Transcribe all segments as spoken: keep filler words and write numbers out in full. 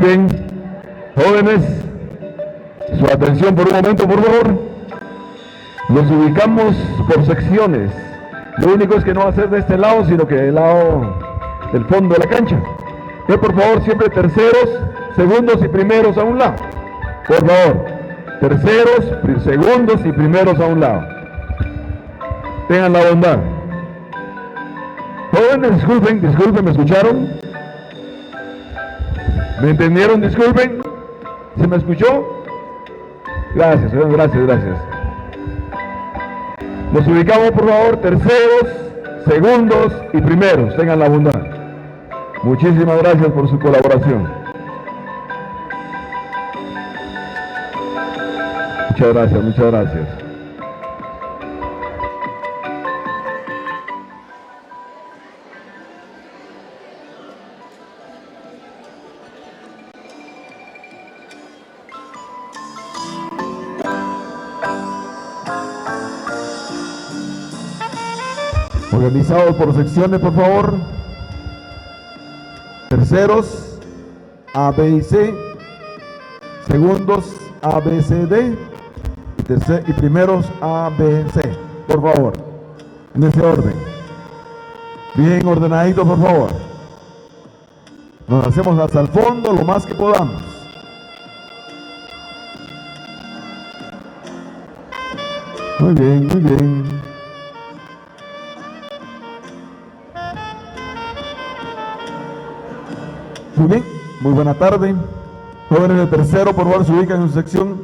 Bien, jóvenes, su atención por un momento, por favor. Los ubicamos por secciones. Lo único es que no va a ser de este lado, sino que del lado del fondo de la cancha. Eh, por favor, siempre terceros, segundos y primeros a un lado. Por favor, terceros, pri-, segundos y primeros a un lado. Tengan la bondad. Jóvenes, disculpen, disculpen, ¿me escucharon? ¿Me entendieron? Disculpen. ¿Se me escuchó? Gracias, señor, gracias, gracias. Nos ubicamos, por favor, terceros, segundos y primeros. Tengan la bondad. Muchísimas gracias por su colaboración. Muchas gracias, muchas gracias. Organizados por secciones, por favor. Terceros, A, B y C. Segundos, A, B, C, D. Y terce-, y primeros, A, B, C. Por favor. En ese orden. Bien ordenadito, por favor. Nos hacemos hasta el fondo lo más que podamos. Muy bien, muy bien. Muy bien, muy buena tarde. Jóvenes de tercero, por favor, se ubican en su sección.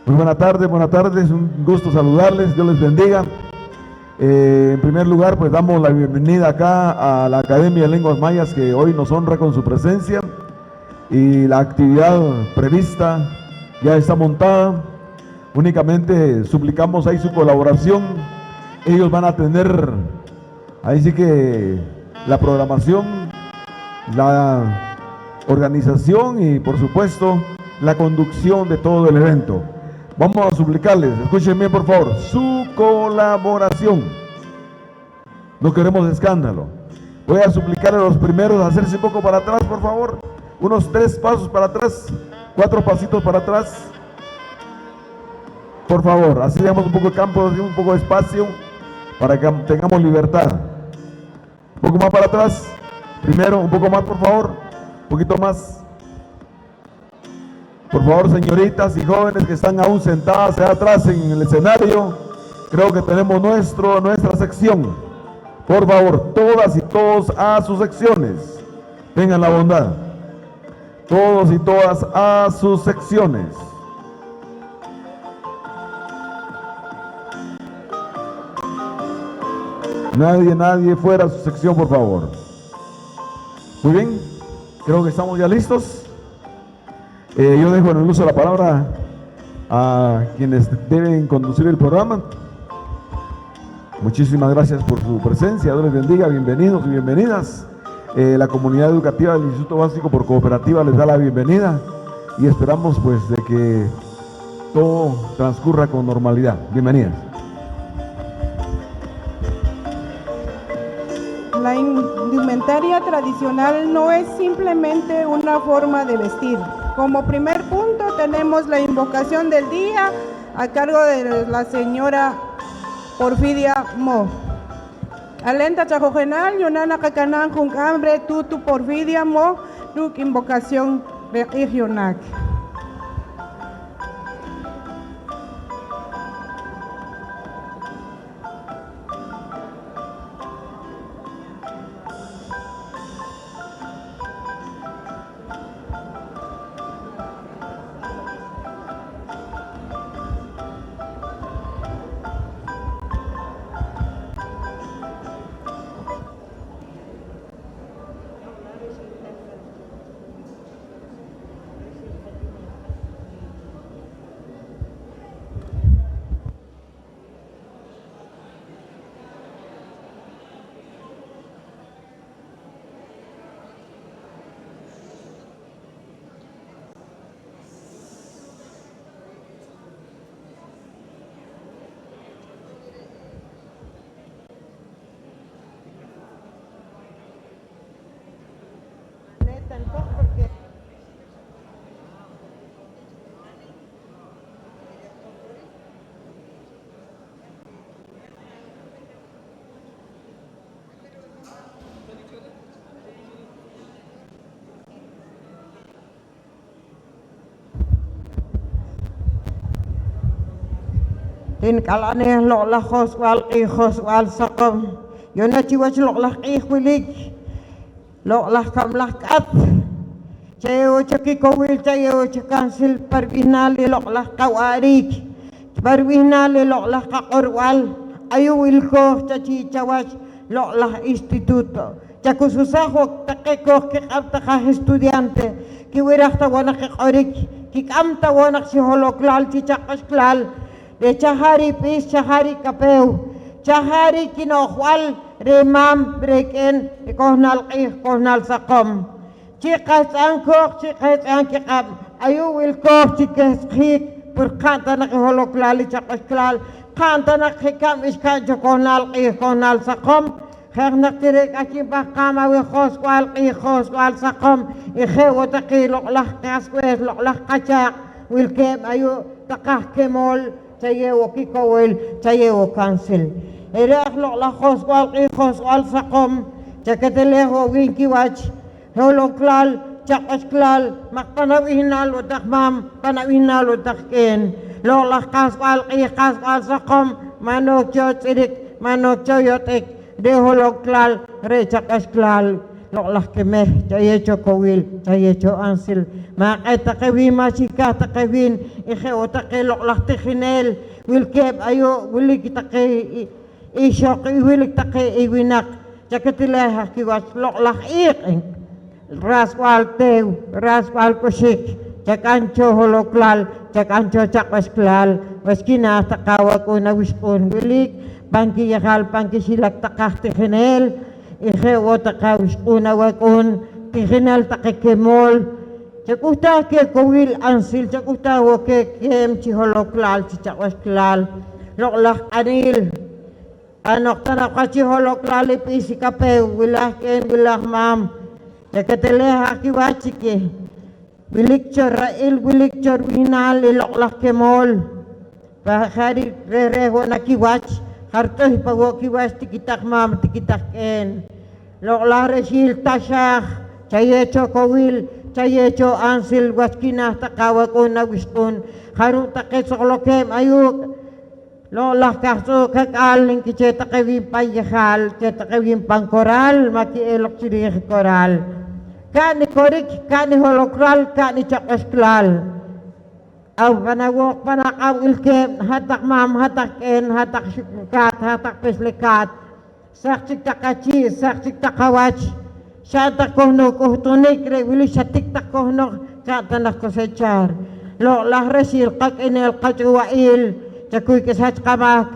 Muy buena tarde, buena tarde, es un gusto saludarles, Dios les bendiga. Eh, en primer lugar, pues damos la bienvenida acá a la Academia de Lenguas Mayas que hoy nos honra con su presencia y la actividad prevista ya está montada. Únicamente suplicamos ahí su colaboración. Ellos van a tener ahí sí que la programación, la organización y, por supuesto, la conducción de todo el evento. Vamos a suplicarles, escuchen bien, por favor, su colaboración. No queremos escándalo. Voy a suplicarle a los primeros a hacerse un poco para atrás, por favor. Unos tres pasos para atrás, cuatro pasitos para atrás. Por favor, así dejamos un poco de campo, un poco de espacio para que tengamos libertad. Un poco más para atrás. Primero, un poco más, por favor. Un poquito más. Por favor, señoritas y jóvenes que están aún sentadas allá atrás en el escenario, creo que tenemos nuestro, nuestra sección. Por favor, todas y todos a sus secciones. Tengan la bondad. Todos y todas a sus secciones. Nadie, nadie fuera de su sección, por favor. Muy bien, creo que estamos ya listos. Eh, yo dejo en el uso de la palabra a quienes deben conducir el programa. Muchísimas gracias por su presencia. Dios les bendiga. Bienvenidos y bienvenidas. Eh, la comunidad educativa del Instituto Básico por Cooperativa les da la bienvenida y esperamos, pues, de que todo transcurra con normalidad. Bienvenidas. La indumentaria tradicional no es simplemente una forma de vestir. Como primer punto tenemos la invocación del día a cargo de la señora Porfidia Mo. K'aleen taq chajojenal, yu'na naqakanaam junk'aam reh Tutu Porfidia Mo ruuk' invocación reh q'iij yu'naak. Re' nik'alb'anej loq'laj josb'al q'iij, josb'al saqom, yu'na chiwach loq'laj q'iij wilik, loq'laj kab'laj k'at, chayeew wo' cho kikowiil, chayeew wo' cho kansil pa rib'ihnaal i loq'laj qawa'riik, pa rib'ihnaal i loq'laj qaq'orb'al. Ayu' wilkooj chachii' chawach loq'laj instituto. Chakususaj wo' taqe koj kiq'ab' taq aj estudiante, kib'iraj ta wo' naq i q'orik, kik'am ta wo' naq chi holoklaal chi chaq'oxlaal, reh chajariik b'iis, chajariik kapeew, chajariik kino'jb'al reh maam, reh k'een, rikohnal q'iij, kohnal saqom. Chi qahtz'am kooq, chi qahtz'am kiq'ab', ayu' wilkooj chi kehsjiik, pur qa'n ta naq i holoklaal i chaq'oxlaal, qa'n ta naq je' rikab' xka'n cho kohnal q'iij, kohnal saqom. Je' aj naq chi re' k'ahchi' npahqaam aweh josb'al q'iij, josb'al saqom, i je' wo' taqe loq'laj qas b'eeh, loq'laj qachaaq' wilkeeb' ayu' taq aj kemool, chayeew wo' kikowiil, chayeew wo' kansil. Re' aj loq'laj josb'al q'iij, josb'al saqom, chaketelej wo' wiin kiwach, holoklaal, chaq'oxlaal, maj pan ab'ihnaal wo' taq maam, pan ab'ihnaal wo' taq k'een, loq'laj qasb'al q'iij, qasb'al saqom, ma' nooj cho tz'irik, ma' nooj cho yot'ik, re' holoklaal, re' chaq'oxlaal, loq'laj kemej, chayeew cho kowiil, chayeew cho ansil. Maaq'e' taqe wiin, ma'xikaj taqe wiin, i je' wo' taqe loq'laj tijineel wilkeeb' ayu', wilik taqe i, i ixoq, i wilik taqe i winaq, chaketelej aj kiwach loq'laj iiq', rasb'al teew, rasb'al k'uxik, chak'am cho holoklaal, chak'am cho chaq'oxlaal, wach kinaaj taq awak'uun awixq'uun wilik pan kiyejaal, pan kixilak taq aj tijineel, i je' wo' taq awixq'uun awak'uun, tijineel taqe kemool, chak'uhtaaj keh kowiil ansil, chak'uhtaaj wo' keh keem chi holoklaal, chi chaq'oxlaal, loq'laj q'aniil. B'anoq ta naq wach chi holoklaal i b'iis i kapeew, wilaj k'een, wilaj maam, chaketelej aj kiwach chi keh. Wilik cho ra'il, wilik cho rib'ihnaal i loq'laj kemool. Pa je' re' reh reh wo' na kiwach, ja rit'uy pa wo' kiwach, tiki taq maam, tiki taq k'een. Loq'laj Rexiil Taxaaj, chayeew cho kowiil, chayeew cho ansil wach kinaaj taq awak'uun awixq'uun, jaru' taqe tzojlokeeb' ayuuk'. Loq'laj Kajtz'u'k Ak'al, nki cheh taqe wiin pan yejaal, cheh taqe wiin pan koraal, ma' ki'eloq chi riij i koraal. Ka'n i korik, ka'n i holoklaal, ka'n i chaq'oxlaal. Aw pan awooq, pan aq'ab' wilkeeb', hat taq maam, hat taq k'een, hat taq xuqlikaat, hat taq pexlikaat. Saq chik taq achii', saq chik taq awach, xa'n taq kohnoq k'uhtunik, re' wili xatik taq kohnoq, ka'n ta naq cosechar. Loq'laj Rexiil Qak'ineel Qach'uwa'iil, chakuy k'isach qamahk,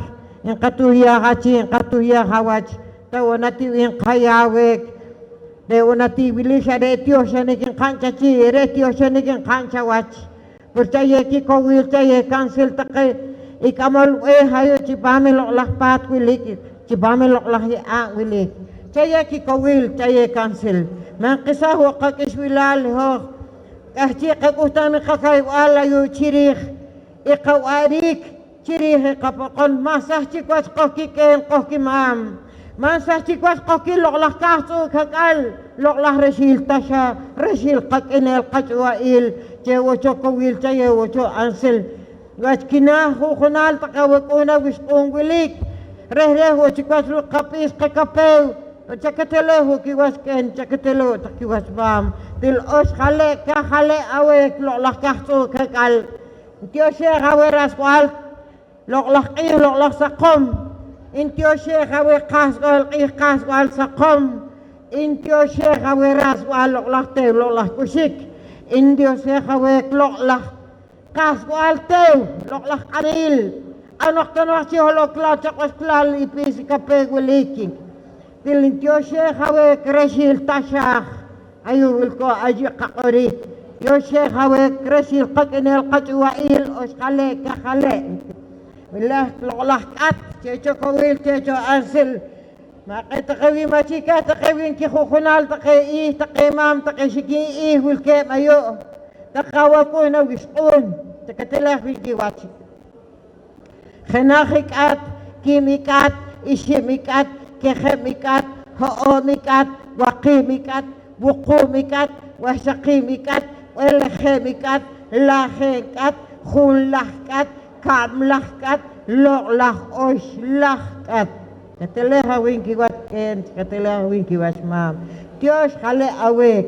nqatuhyaaj achii', nqatuhyaaj awach, ta wo' na ti b'ih nqayaweek, re' wo' na ti wili xa re' tioxanik nqa'n chachii', re' tioxanik nqa'n chawach. Pur chayeew kikowiil, chayeew kansil taqe i k'amol b'eeh ayu' chipaam i loq'laj paat wilik, chipaam i loq'laj ye'aab' wilik. Chayeew kikowiil, chayeew kansil. Ma' nqesaj wo' qak'ixb'ilaal i hoj. K'ahchi' qak'uhtanik qakayb'al ayu' chi riij i qawa'riik, chi riij i qapoqon. Ma' saj chik wach qojkik'een, qojkimaam. Ma' saj chik wach qojki loq'laj Kajtz'u'k Ak'al, loq'laj Rexiil Taxaaj, Rexiil Qak'ineel Qach'uwa'iil, chayeew wo' cho kowiil, chayeew wo' cho ansil. Wach kinaaj ju'junaal taq awak'uun awixq'uun wilik, reh reh wo' chik wach ruuk' qab'iis qakapeew, chaketelej wo' kiwach k'een, chaketelej wo' taq kiwach maam. Til oxjale', kajale' aweh loq'laj Kajtz'u'k Ak'al. Ntioxej aweh rasb'al loq'laj q'iij, loq'laj saqom. Ntioxej aweh qahsb'al q'iij, qahsb'al saqom. Ntioxej aweh rasb'al loq'laj teew, loq'laj k'uxik. Ntioxej aweh loq'laj qahsb'al teew, loq'laj q'aniil. B'anoq ta naq chi holoklaal, chaq'oxlaal i b'iis i kapeew wilik. Til ntioxej aweh Rexiil Taxaaj, ayu' wilkooj ayu' qaq'orik. Tioxej aweh Rexiil Qak'ineel Qach'uwa'iil, oxjale', kajale'. Wilaj loq'laj k'at, chayeew cho kowiil, chayeew cho ansil. Maaq'e' taqe wiin, ma'xikaj taqe wiin, kiju'junaal taqe iij, taqe maam, taqe xikin iij wilkeeb' ayu', taqe awak'uun awixq'uun, chaketelej wiin kiwach. Jenaj i k'at, kiib' i k'at, ixib' i k'at, kijib' i k'at, ho'oob' i k'at, waqiib' i k'at, wuquub' i k'at, waxaqiib' i k'at, b'elejeb' i k'at, lajeeb' k'at, junlaj k'at, kab'laj k'at, Loq'laj oxlaj k'at, ketelej aweh kiwach k'een, ketelej aweh kiwach maam. Tiyoox jale' aweh.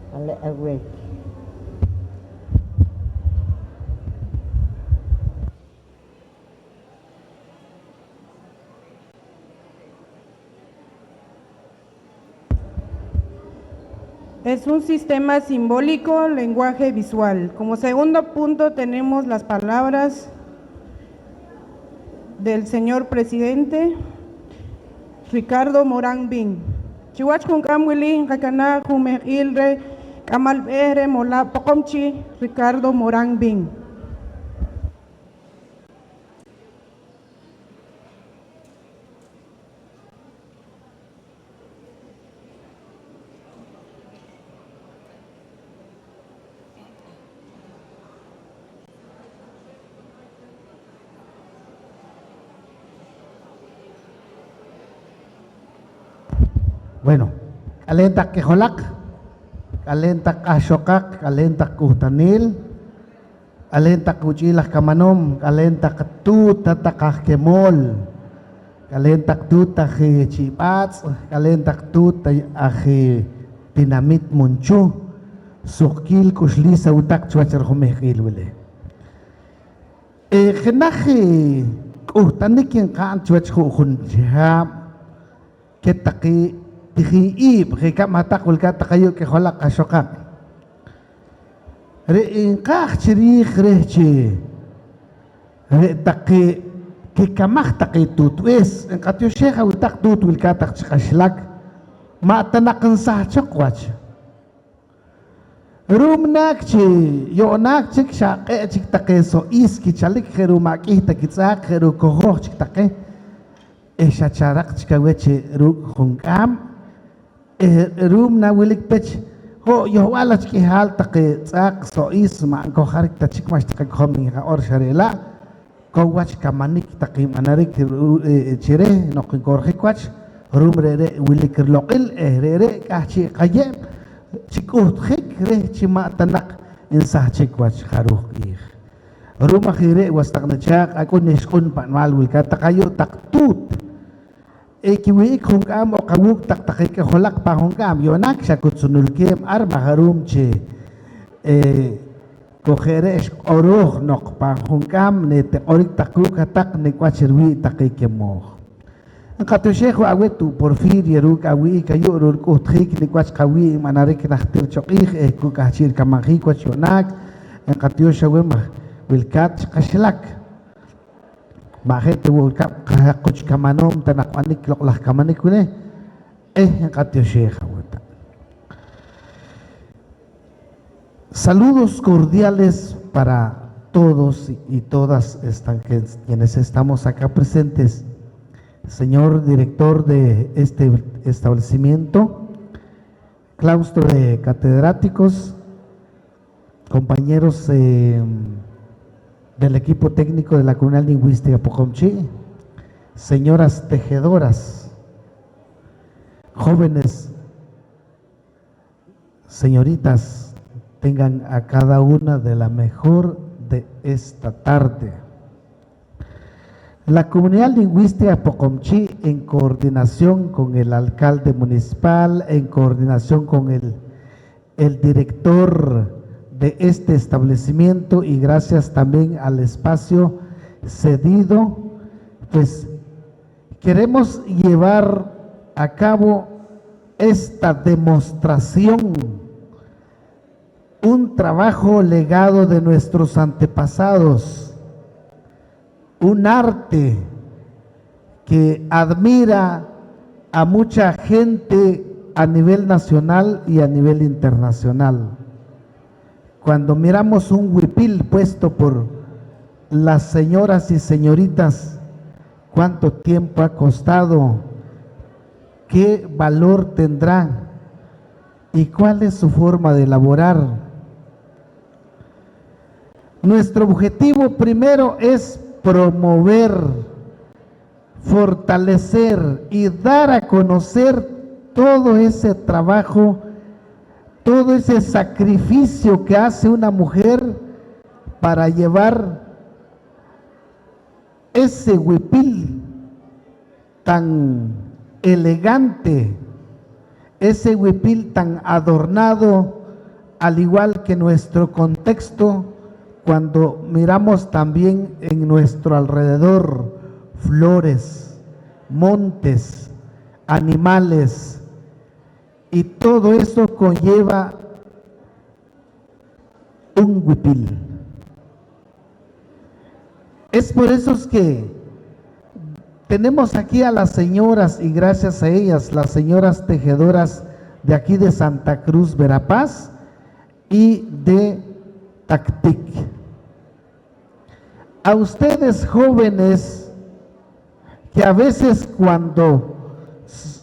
Jale' aweh. Es un sistema simbólico, lenguaje visual. Como segundo punto tenemos las palabras del señor presidente Ricardo Morán Bin. Chiwach junk'aam wili nqakanaa' jumehq'iil reh k'amal b'eeh reh molaab' Poqomchi' Ricardo Morán Bin. Bueno, k'aleen taq k'ijolaq, k'aleen taq q'ahxoqaq, k'aleen taq k'uhtaneel, k'aleen taq wuch'iil aj kamanoom, k'aleen taq tuut hat-taq aj kemool, k'aleen taq tuut aj, eh, Chi' B'aatz', k'aleen taq tuut aj, eh, tinamit Munchuh, suqkiil k'uxliis aweh taq chiwach rujumehq'iil wili. Eh, jenaj, eh, k'uhtanik nqa'n chiwach ju'jun chihaab', keh taqe tijin iib' je' rikab' hat-taq wilkaat taq ayu' k'ijolaq q'ahxoqaq. Re' nqaaj chi riij reh chi re' taqe kikamaj taqe tuutb'ees, nqatioxej aweh taq tuut wilkaat taq chi q'axlak, ma' ta naq nsahchoq wach. Ru'um naak chi yu'naak chik xa q'e' chik taqe so'iis kichalik, je' ru'um ma' k'ih ta kitz'aaq, je' ru'um kojooj chik taqe, eh xa charaq chik aweh chi ruuk' junk'aam, eh ru'um na wilik pech ho' yohb'al wach k'ihaal taqe tz'aaq so'iis ma' nkojarik ta chik, ma'xta qakojom nqaq'or xa re' la'. Kow wach kamanik taqe nb'anarik ru-, eh, chi reh noq nkorjik wach, ru'um re're' wilik riloq'il eh re're' k'ahchi' qaye'm chi k'uhtjik reh chi ma' ta naq nsahchik wach jaruuj q'iij. Ru'um aj i re', was taq nichaaq', ak'un ixq'un pa' nimaal wilkaat taq ayu' taq tuut. Eh, kiwih'ik junk'aam oq awuuk' taq taqe k'ijolaq pan junk'aam, yu'naak xa ku tzunulkeeb' ar maj ru'um chi, eh, ku je' re' xq'orooj noq pan junk'aam netiq'orik taq kuuk' hat-taq nik' wach riwii' taqe kemooj. Nqatioxej wo' aweh tu' Porfiria ruuk' awih'ik ayu' ruuk' rik'uhtjiik nik' wach qawii' nb'anarik najtir cho q'iij eh ku k'ahchi' rikamanjiik wach yu'naak. Nqatiox aweh maj wilkaat chi q'axlak. Ma' je' ta wo' rikab' qajaq quch kamanoom ta naq b'anik loq'laj kamanik wili, eh, nqatioxej aweh taq. Saludos cordiales para todos y todas esta-, que-, quienes estamos acá presentes. Señor director de este establecimiento, claustro de catedráticos, compañeros, eh, del equipo técnico de la Comunidad Lingüística Poqomchi', señoras tejedoras, jóvenes, señoritas, tengan a cada una de la mejor de esta tarde. La Comunidad Lingüística Poqomchi', en coordinación con el alcalde municipal, en coordinación con el, el director de este establecimiento y gracias también al espacio cedido, pues queremos llevar a cabo esta demostración, un trabajo legado de nuestros antepasados, un arte que admira a mucha gente a nivel nacional y a nivel internacional. Cuando miramos un huipil puesto por las señoras y señoritas, ¿cuánto tiempo ha costado? ¿Qué valor tendrá? ¿Y cuál es su forma de elaborar? Nuestro objetivo primero es promover, fortalecer y dar a conocer todo ese trabajo, todo ese sacrificio que hace una mujer para llevar ese wipil tan elegante, ese wipil tan adornado, al igual que nuestro contexto, cuando miramos también en nuestro alrededor flores, montes, animales, y todo eso conlleva un wipil. Es por eso es que tenemos aquí a las señoras, y gracias a ellas, las señoras tejedoras de aquí de Santa Cruz, Verapaz, y de Tactic. A ustedes jóvenes que a veces cuando s-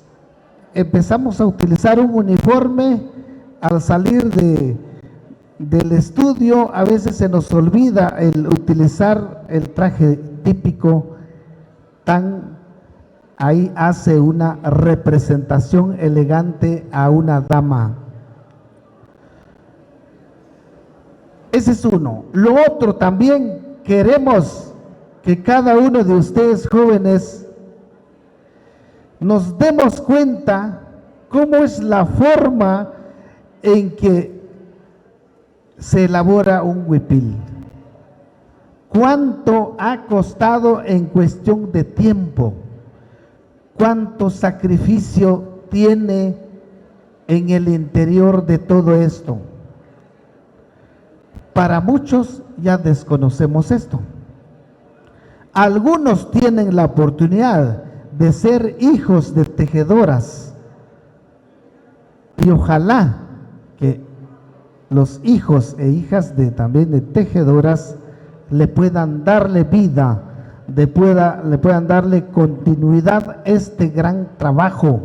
empezamos a utilizar un uniforme, al salir de, del estudio, a veces se nos olvida el utilizar el traje típico, tan ahí hace una representación elegante a una dama. Ese es uno. Lo otro también, queremos que cada uno de ustedes jóvenes nos demos cuenta cómo es la forma en que se elabora un wipil. ¿Cuánto ha costado en cuestión de tiempo? ¿Cuánto sacrificio tiene en el interior de todo esto? Para muchos ya desconocemos esto. Algunos tienen la oportunidad de ser hijos de tejedoras, y ojalá que los hijos e hijas de, también de tejedoras, le puedan darle vida, de pueda, le puedan darle continuidad a este gran trabajo,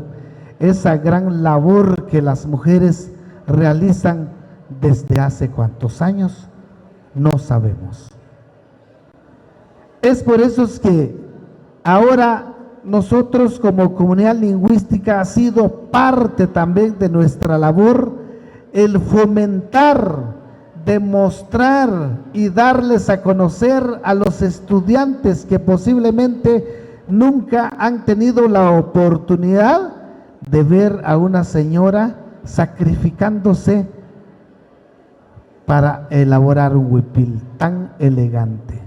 esa gran labor que las mujeres realizan desde hace cuántos años, no sabemos. Es por eso es que ahora nosotros como comunidad lingüística ha sido parte también de nuestra labor el fomentar, demostrar y darles a conocer a los estudiantes que posiblemente nunca han tenido la oportunidad de ver a una señora sacrificándose para elaborar un huipil tan elegante.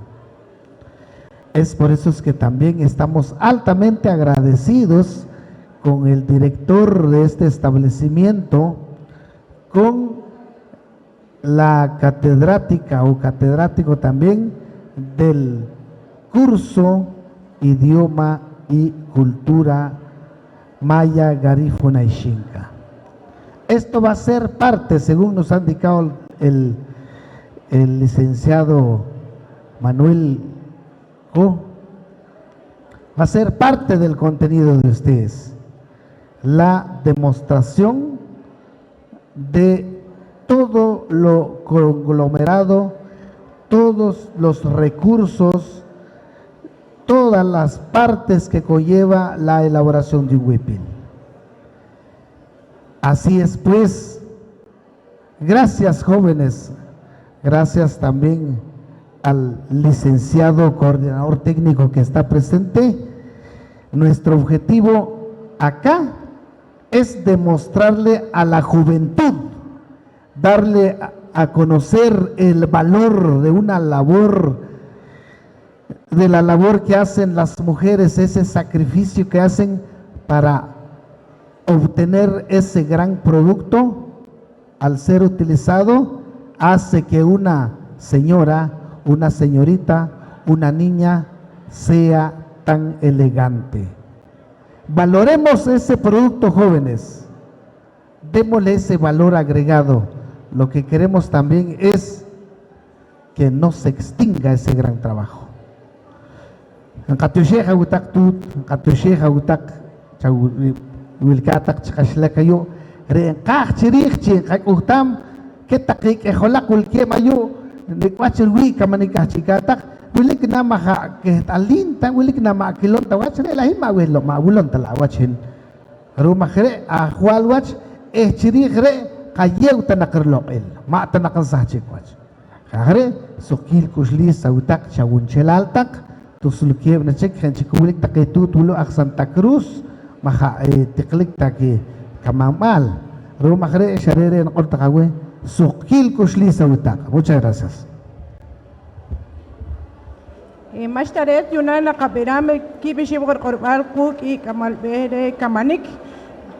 Es por eso es que también estamos altamente agradecidos con el director de este establecimiento, con la catedrática o catedrático también del curso Idioma y Cultura Maya Garífuna y Xinca. Esto va a ser parte, según nos ha indicado el, el licenciado Manuel Co, va a ser parte del contenido de ustedes, la demostración de todo lo conglomerado, todos los recursos, todas las partes que conlleva la elaboración de un huipil. Así es, pues, gracias, jóvenes. Gracias también al licenciado coordinador técnico que está presente. Nuestro objetivo acá es demostrarle a la juventud, darle a, a conocer el valor de una labor, de la labor que hacen las mujeres, ese sacrificio que hacen para obtener ese gran producto, al ser utilizado, hace que una señora, una señorita, una niña sea tan elegante. Valoremos ese producto, jóvenes. Démosle ese valor agregado. Lo que queremos también es que no se extinga ese gran trabajo. Nqatioxej aweh taq tuut, nqatioxej aweh taq, chaw-, wilkaat taq chi kaxlak ayu'. Re' nqaaj chi riij chi nqak'uhtam keh taqe k'ijolaq wilkeeb' ayu', nik' wach riwii' kamanik k'ahchi'kaat taq, wilik na ma' ja' keht'alim ta, wilik na ma' kilom ta wach, re' laꞌ hin ma' wehlo-, ma' wilom ta laꞌ wach hin. Ruꞌum aj reꞌ ajwaal wach eh chi riij reꞌ qayeew ta naq riloqꞌil, maꞌ ta naq nsahchik wach. Jeꞌ aj reꞌ, suqkiil kꞌuxliis aweh taq chawunchelaal taq, Tuslukeb' na chik, je' chi ku wilik taqe tuut wulu' aj Santa Cruz, ma' ja', eh, tiqlik ta kikamamb'al. Ru'um aj re', xa re' re' niq'or taq aweh, suqkiil k'uxliis aweh taq. Muchas gracias. Eh, ma'xta reet, yu'na naqab'iram kiib' ixib' riq'orb'al quuk' i k'amal b'eeh reh kamanik,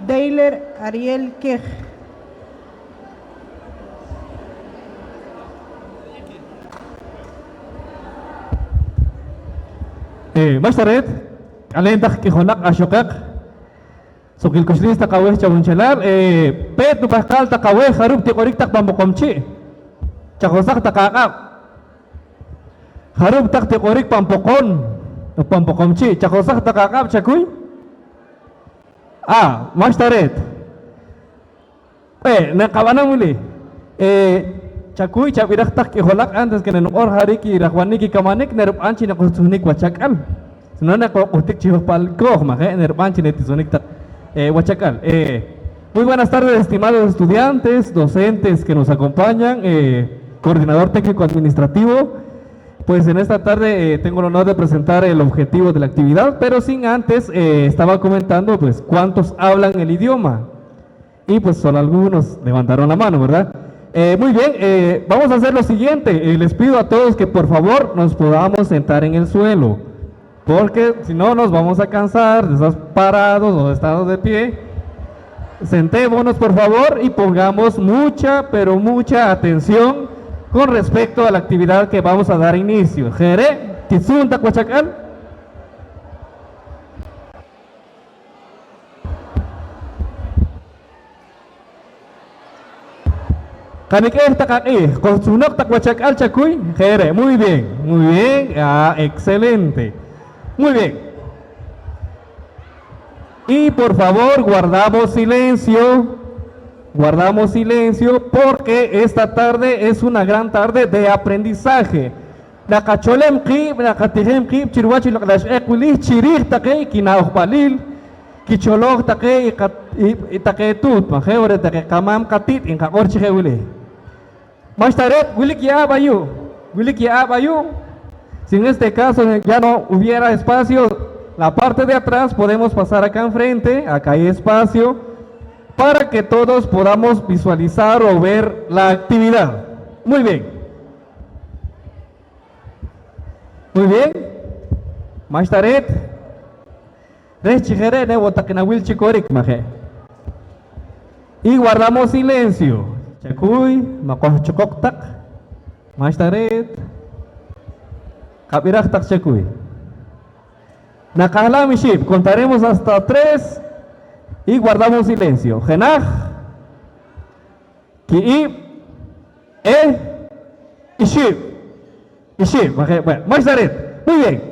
Deyler Ariel Quej. Eh, ma'xta reet, k'aleen taq k'ijolaq ixoqeq, suqkiil k'uxliis taq aweh chawunchelaal, eh, peet nupahqaal taq aweh jarub' tiq'orik taq pan Poqomchi'. Chajosaj taq aq'ab'. Jarub' taq tiq'orik pan Poqon, pan Poqomchi'. Chajosaj taq aq'ab', chakuy. Ah, ma'xta reet. Eh, naqab'anam wili. Eh, chakuy, chab'iraj taq k'ijolaq, antes que naniq'or jariik i rajwanik i kamanik, narub'an chi naqojtzuhnik wach ak'al. Si no, naqoq'uhtik chi hoj pa'lkooj, ma' je', narub'an chi natisonik taq, eh, wach ak'al. Eh, muy buenas tardes, estimados estudiantes, docentes que nos acompañan, eh, coordinador técnico administrativo. Pues en esta tarde, eh, tengo el honor de presentar el objetivo de la actividad, pero sin antes, eh, estaba comentando, pues, cuántos hablan el idioma. Y, pues, solo algunos levantaron la mano, ¿verdad? Eh, muy bien, eh, vamos a hacer lo siguiente. Eh, les pido a todos que, por favor, nos podamos sentar en el suelo, porque si no nos vamos a cansar de estar parados o de estar de pie. Sentémonos, por favor, y pongamos mucha, pero mucha atención con respecto a la actividad que vamos a dar inicio. Je' re', titzuhn taq wach ak'al. Qanik'ej taq aq'iij, qojtzuhnoq taq wach ak'al, chakuy. Je' re', muy bien, muy bien, ah, excelente. Muy bien. Y por favor, guardamos silencio, guardamos silencio, porque esta tarde es una gran tarde de aprendizaje. Naqacholem qiib', naqatijem qiib' chi riwach i loq' laj ixq'eq wili chi riij taqe i kina'ojb'alil kicholoj taqe i qa-, i, i taqe tuut, ma' je' wo' re' taqe qamaam qati't, nqaq'or chi je' wili: Ma'xta reet, wilik ye'aab' ayu', wilik ye'aab' ayu'. Si en este caso ya no hubiera espacio, la parte de atrás podemos pasar acá enfrente, acá hay espacio, para que todos podamos visualizar o ver la actividad. Muy bien. Muy bien. Ma'xta reet. Reh chi je' re', ne wo' taq nawil chi korik, ma' je'? Y guardamos silencio. Chakuy, ma' qojchoqoq taq. Ma'xta reet. Qab'iraj taq chakuy. Naqahlam ixib', contaremos hasta tres y guardamos silencio. Jenaj, ki'ib', eh, ixib'. Ixib', ma' je', bueno, ma'xta reet. Muy bien.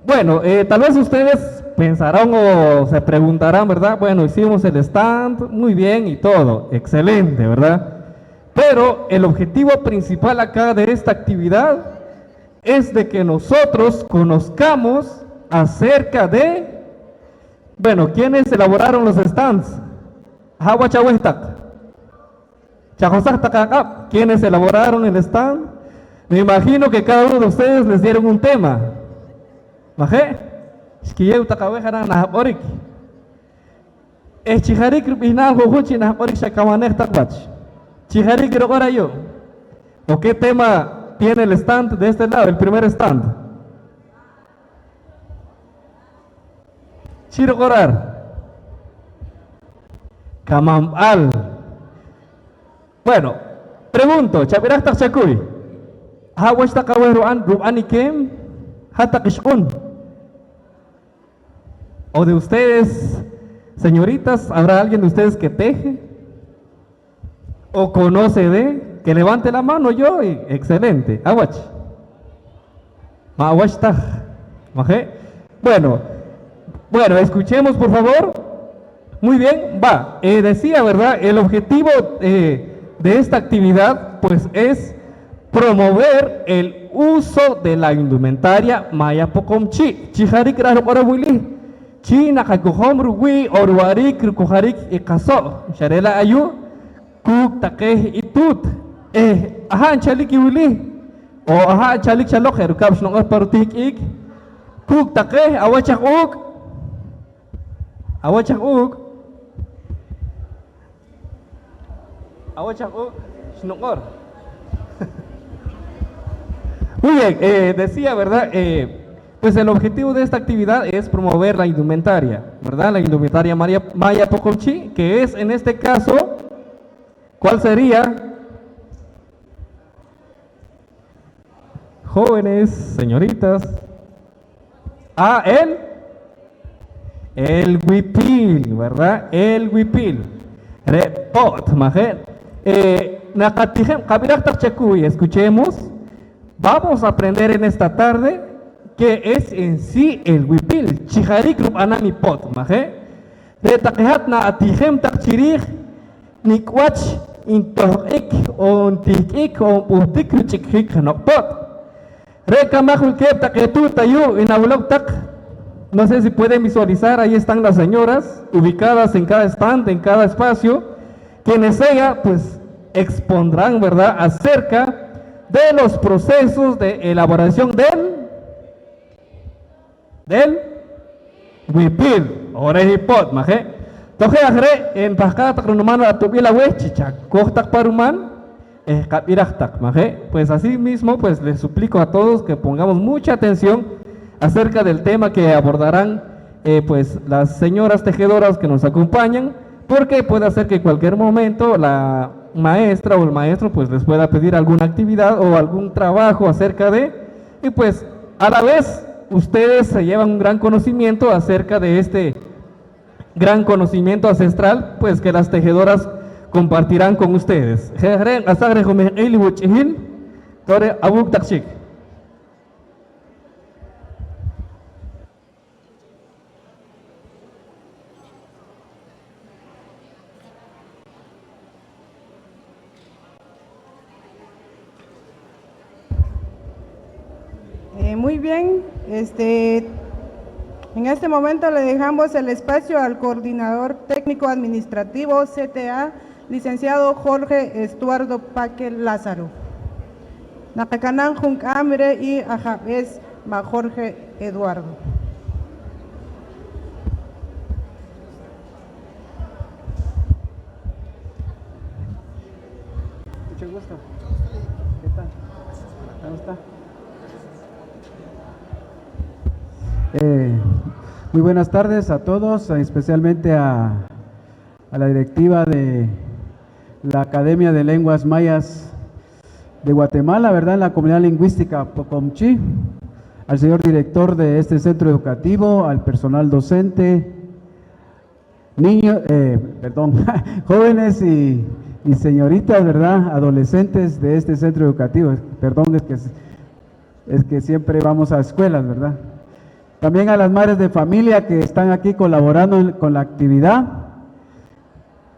Bueno, eh, tal vez ustedes pensarán o se preguntarán, ¿verdad? Bueno, hicimos el stand, muy bien y todo, excelente, ¿verdad? Pero el objetivo principal acá de esta actividad es de que nosotros conozcamos acerca de, bueno, ¿quiénes elaboraron los stands? Aha' wach aweh taq. Chajosaj taq aq'ab', ¿quiénes elaboraron el stand? Me imagino que cada uno de ustedes les dieron un tema. ¿Ma' je'? Xkiyeew taq aweh jenaj nah q'orik. Eh, chi jariik rib'ihnaal ju'jun chi nah q'orik xakamanej taq wach. Chi jariik riq'or ayu'. ¿O qué tema tiene el stand de este lado, el primer stand? Chi riq'or ar. Kamanb'al. Bueno, pregunto, chab'iraj taq chakuy. Aha' wach taq aweh rub'an, rub'an i keem, hat-taq ixq'un. O de ustedes, señoritas, ¿habrá alguien de ustedes que teje? ¿O conoce de? Que levante la mano yo, y excelente. Awach. Ma' awach taj. ¿Ma' je'? Bueno, bueno, escuchemos, por favor. Muy bien, va. Eh, decía, ¿verdad? El objetivo, eh, de esta actividad, pues, es promover el uso de la indumentaria maya Poqomchi'. Chi jariik raj riq'orom wili, chi naqakojom ruwii' o riwa'riik rukojariik i qaso', xa re' la' ayu', kuuk' taqe i tuut, eh, aha' nchalik i wili, o aha' nchalik chaloq je' rikab' xnuq'or pa rutihk'iik, Kuuk' taqe, awach aj uuk'. Awach aj uuk'. Awach aj uuk' xnuq'or. Muy bien, eh, decía, ¿verdad? Eh, pues el objetivo de esta actividad es promover la indumentaria, ¿verdad? La indumentaria maya, maya Poqomchi', que es en este caso, ¿cuál sería? Jóvenes, señoritas. Ah, el, el wipil, ¿verdad? El wipil. Re' po't, maje'. Eh, naqatijeb', qab'iraj taq chakuy, escuchemos. Vamos a aprender en esta tarde qué es en sí el wipil. Chi jariik rub'anam i po't, maje'. Re' taqe hat naatijem taq chi riij nik' wach ntohq'ik, o ntihk'ik, o nb'uhtik ruch'ikjik jeno'q po't. Re' kamaj wilkeeb' taqe tuut ayu' i nawilow taq, no sé si pueden visualizar, ahí están las señoras ubicadas en cada stand, en cada espacio, quienes ella, pues, expondrán, ¿verdad?, acerca de los procesos de elaboración del del wipil, o reh i po't, maje'. Tojeh aj re', eh, npahqaaj taq rinimaal atob'il aweh chi chakoj taq pa ruman eh qab'iraj taq, maje'. Pues así mismo, pues les suplico a todos que pongamos mucha atención acerca del tema que abordarán, eh, pues las señoras tejedoras que nos acompañan, porque puede ser que en cualquier momento la maestra o el maestro, pues, les pueda pedir alguna actividad o algún trabajo acerca de, y pues a la vez ustedes se llevan un gran conocimiento acerca de este gran conocimiento ancestral, pues, que las tejedoras compartirán con ustedes. Je' re' nq'ahsaj reh jumehq'iil i wuch'ihil, tore' awuuk' taq chik. Eh, muy bien, este, en este momento le dejamos el espacio al coordinador técnico administrativo C T A, licenciado Jorge Estuardo Paque Lázaro. Naqakanam junk'aam reh i ajab'ees ma' Jorge Eduardo. Mucho gusto. ¿Qué tal? ¿Cómo está? Eh, muy buenas tardes a todos, especialmente a a la directiva de la Academia de Lenguas Mayas de Guatemala, ¿verdad? La Comunidad Lingüística Poqomchi', al señor director de este centro educativo, al personal docente, niños, eh, perdón, jóvenes y, y señoritas, ¿verdad? Adolescentes de este centro educativo. Perdón, es que, es que siempre vamos a escuelas, ¿verdad? También a las madres de familia que están aquí colaborando en, con la actividad.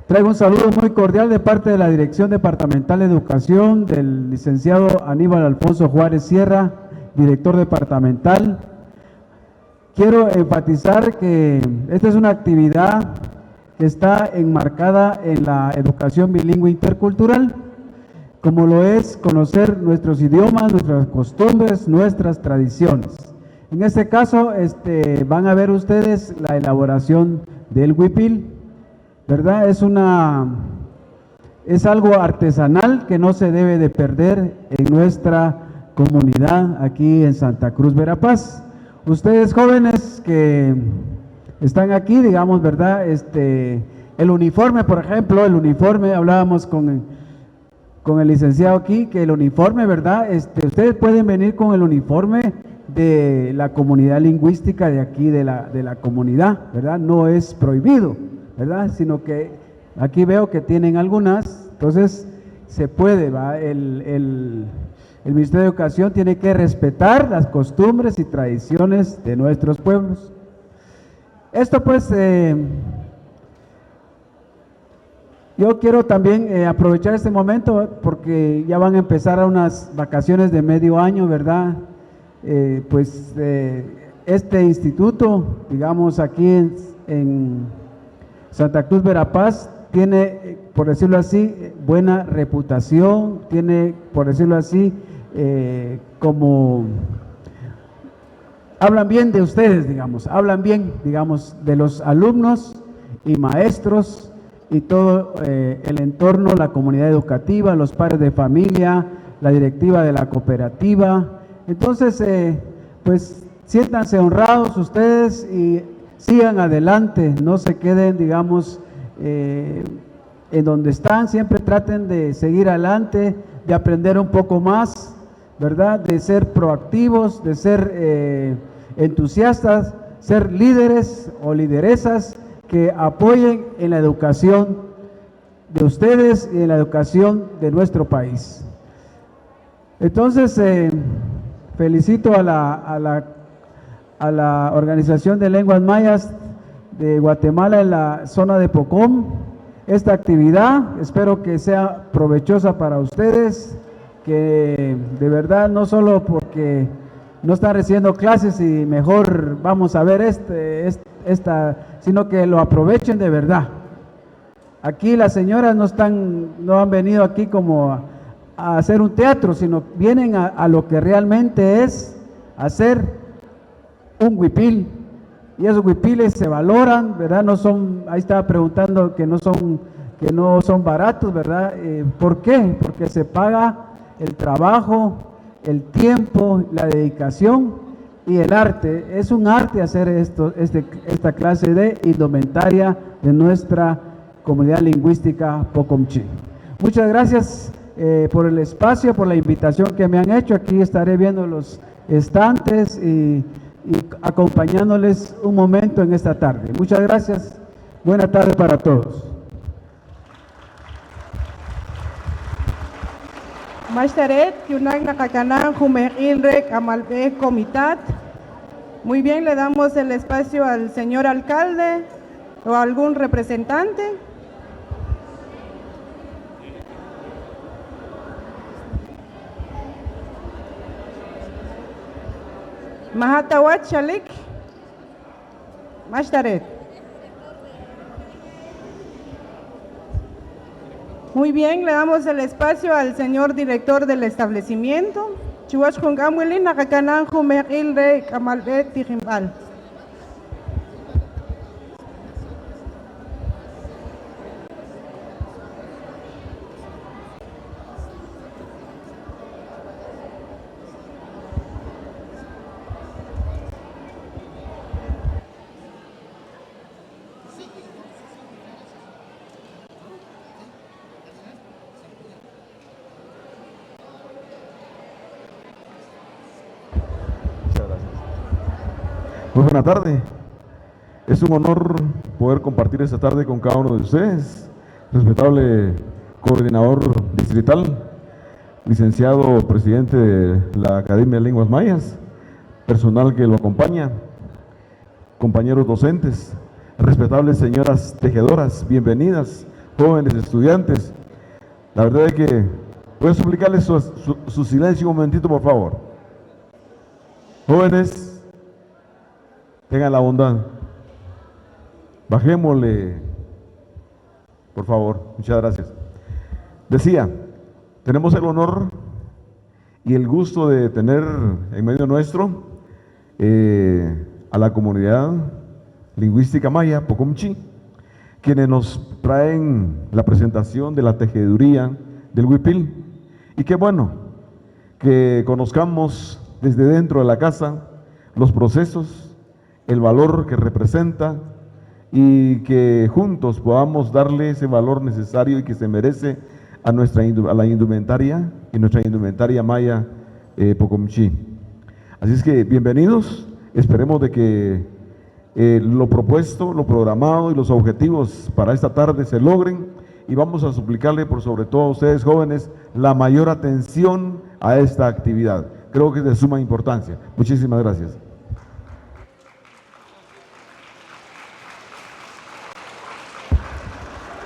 Traigo un saludo muy cordial de parte de la Dirección Departamental de Educación, del licenciado Aníbal Alfonso Juárez Sierra, director departamental. Quiero enfatizar que esta es una actividad que está enmarcada en la educación bilingüe intercultural, como lo es conocer nuestros idiomas, nuestras costumbres, nuestras tradiciones. En este caso, este, van a ver ustedes la elaboración del huipil, ¿verdad? Es una, es algo artesanal que no se debe de perder en nuestra comunidad aquí en Santa Cruz, Verapaz. Ustedes jóvenes que están aquí, digamos, ¿verdad? Este, el uniforme, por ejemplo, el uniforme, hablábamos con, con el licenciado aquí, que el uniforme, ¿verdad? Este, ustedes pueden venir con el uniforme de la comunidad lingüística de aquí, de la, de la comunidad, ¿verdad? No es prohibido, ¿verdad? Sino que aquí veo que tienen algunas, entonces se puede, ¿va? El, el, el Ministerio de Educación tiene que respetar las costumbres y tradiciones de nuestros pueblos. Esto, pues, eh, yo quiero también, eh, aprovechar este momento porque ya van a empezar unas vacaciones de medio año, ¿verdad? Eh, pues, eh, este instituto, digamos, aquí en, en Santa Cruz, Verapaz, tiene, eh, por decirlo así, eh, buena reputación, tiene, por decirlo así, eh, como hablan bien de ustedes, digamos, hablan bien, digamos, de los alumnos y maestros y todo, eh, el entorno, la comunidad educativa, los padres de familia, la directiva de la cooperativa. Entonces, eh, pues siéntanse honrados ustedes y sigan adelante, no se queden, digamos, eh, en donde están, siempre traten de seguir adelante, de aprender un poco más, ¿verdad? De ser proactivos, de ser, eh, entusiastas, ser líderes o lideresas que apoyen en la educación de ustedes y en la educación de nuestro país. Entonces, eh, felicito a la, a la, a la Organización de Lenguas Mayas de Guatemala en la zona de Pocom esta actividad. Espero que sea provechosa para ustedes, que de verdad no solo porque no están recibiendo clases y mejor vamos a ver este, est-, esta, sino que lo aprovechen de verdad. Aquí las señoras no están, no han venido aquí como a, a hacer un teatro, sino vienen a, a lo que realmente es hacer un huipil. Y esos huipiles se valoran, ¿verdad? No son, ahí estaba preguntando que no son, que no son baratos, ¿verdad? Eh, ¿por qué? Porque se paga el trabajo, el tiempo, la dedicación y el arte. Es un arte hacer esto, este, esta clase de indumentaria de nuestra comunidad lingüística Poqomchi'. Muchas gracias, eh, por el espacio, por la invitación que me han hecho. Aquí estaré viendo los estantes y, y acompañándoles un momento en esta tarde. Muchas gracias. Buena tarde para todos. Ma'xta re't, yu'naak naqakanaam jumehq'iil reh k'amal b'eeh Comitat. Muy bien, le damos el espacio al señor alcalde o algún representante. Ma' hat ta wach xalik. Ma'xta re't. Muy bien, le damos el espacio al señor director del establecimiento. Chiwach junk'aam wili naqakanaam jumehq'iil reh k'amal b'eeh tijinb'al. Muchas gracias. Muy buena tarde. Es un honor poder compartir esta tarde con cada uno de ustedes, respetable coordinador distrital, licenciado presidente de la Academia de Lenguas Mayas, personal que lo acompaña, compañeros docentes, respetables señoras tejedoras, bienvenidas, jóvenes estudiantes. La verdad es que voy a suplicarles su, su, su silencio un momentito, por favor. Jóvenes, tengan la bondad. Bajémosle, por favor. Muchas gracias. Decía, tenemos el honor y el gusto de tener en medio nuestro, eh, a la comunidad lingüística maya, Poqomchi', quienes nos traen la presentación de la tejeduría del huipil. Y qué bueno que conozcamos desde dentro de la casa los procesos, el valor que representa y que juntos podamos darle ese valor necesario y que se merece a nuestra indu-, a la indumentaria y nuestra indumentaria maya, eh, Poqomchi'. Así es que bienvenidos, esperemos de que, eh, lo propuesto, lo programado y los objetivos para esta tarde se logren y vamos a suplicarle por sobre todo a ustedes jóvenes la mayor atención a esta actividad. Creo que es de suma importancia. Muchísimas gracias.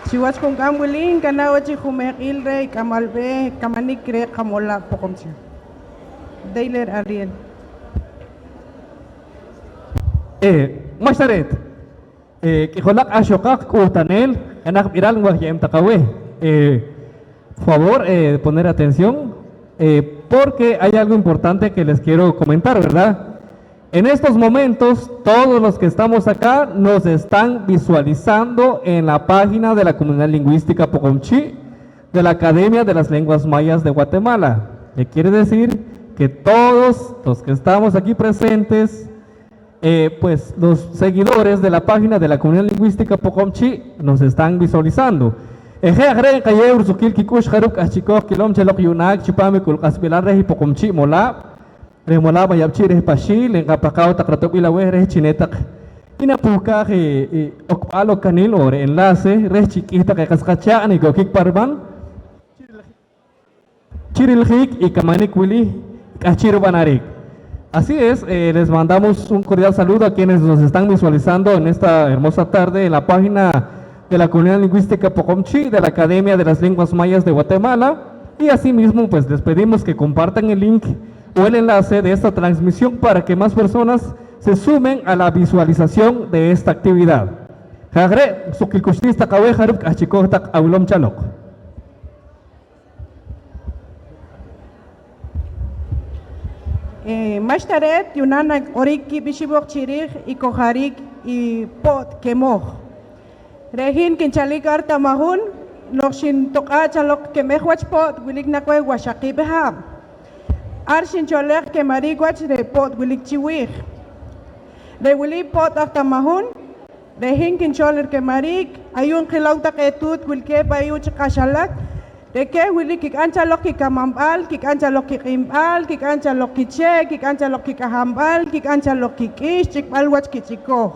Chiwach junk'aam wili nkanaa' wach i jumehq'iil reh k'amal b'eeh kamanik reh qamolaab' Poqomchi', Deyler Arriel. Eh, ma'xta re't. Eh, k'ijolaq axoqaq k'uhtaneel, jenaj b'iral nwaj ye'em taq aweh. Eh, por favor, eh, poner atención, eh, porque hay algo importante que les quiero comentar, ¿verdad? En estos momentos, todos los que estamos acá nos están visualizando en la página de la Comunidad Lingüística Poqomchi' de la Academia de las Lenguas Mayas de Guatemala. ¿Qué quiere decir? Que todos los que estamos aquí presentes, eh, pues los seguidores de la página de la Comunidad Lingüística Poqomchi' nos están visualizando. Eh, je' aj re' nqayeew risuqkiil kik'ux jarub' k'ahchi'kooj kilom cho loq yu'naak chipam i k'ul q'asb'ilal reh i Poqomchi' Molaab'. Reh Molaab' Mayab'chi' reh Paxiil, nqapahqaaw taq ratob'il aweh reh chi ne taq i napuhkaaj i, i okb'al okanil on re' enlace reh chi k'ih taqe qas qachaaq' nekokik pa rib'an chi rilajiik i kamanik wili k'ahchi' rib'anariik. Así es, eh, les mandamos un cordial saludo a quienes nos están visualizando en esta hermosa tarde en la página de la Comunidad Lingüística Poqomchi' de la Academia de las Lenguas Mayas de Guatemala. Y asimismo, pues les pedimos que compartan el link o el enlace de esta transmisión para que más personas se sumen a la visualización de esta actividad. Je' aj re', suqkiil k'uxliis taq aweh jarub' k'ahchi'kooj taq awilom cho loq. Eh, ma'xta reet, yu'naak naq'orik kiib' ixib' wooq chi riij i kojariik i po't kemoj. Re' hin kinchalik ar Tamahun, noq xintoq'aa' cho loq keb'ej wach po't wilik naq weh Waxaqiib' Haab'. Ar xincholej kemariik wach re' po't wilik chi wiij. Re' wili po't aj Tamahun, re' hin kinchol rikemariik, ayu' nqilow taqe tuut wilkeeb' ayu' chi kaxalak. Re' keh wili kik'am cho loq kikamanb'al, kik'am cho loq kiq'inb'al, kik'am cho loq kichee', kik'am cho loq kik'ahamb'al, kik'am cho loq kik'ix, ch'ikb'al wach kich'ikooj.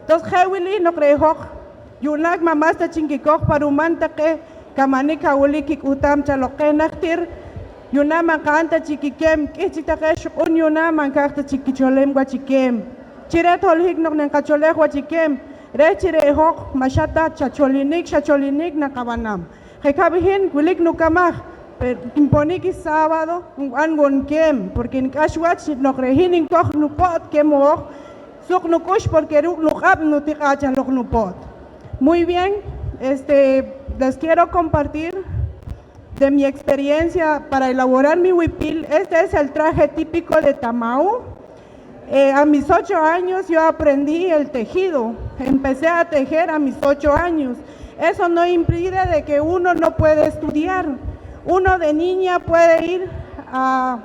Entonces je' wili noq re' hoj yu'naak ma' mas ta chik nkikoj pa ruman taqe kamanik ha' wilik kik'uhtaam cho loq qeh najtir, yu'naak ma' nqa'n ta chik kikeem, k'ih chik taqe xuq'un yu'naak ma' nkaaj ta chik kicholem wach i keem. Chi reet holohik noq naqacholej wach i keem reh chi re' hoj ma' xa ta chacholinik, xacholinik naqab'anam. Je' kab' hin wilik nukamaj, pero nponik i sábado nb'an wo' nkeem, porque nik'ax wach noq re' hin nkoj nupo't kemooj, suq nuk'ux, porque ruuk' nuq'ab' nutiq'aa' cho loq nupo't. Muy bien, este, les quiero compartir de mi experiencia para elaborar mi huipil. Este es el traje típico de Tamahú. Eh, a mis ocho años yo aprendí el tejido. Empecé a tejer a mis ocho años. Eso no impide de que uno no puede estudiar. Uno de niña puede ir a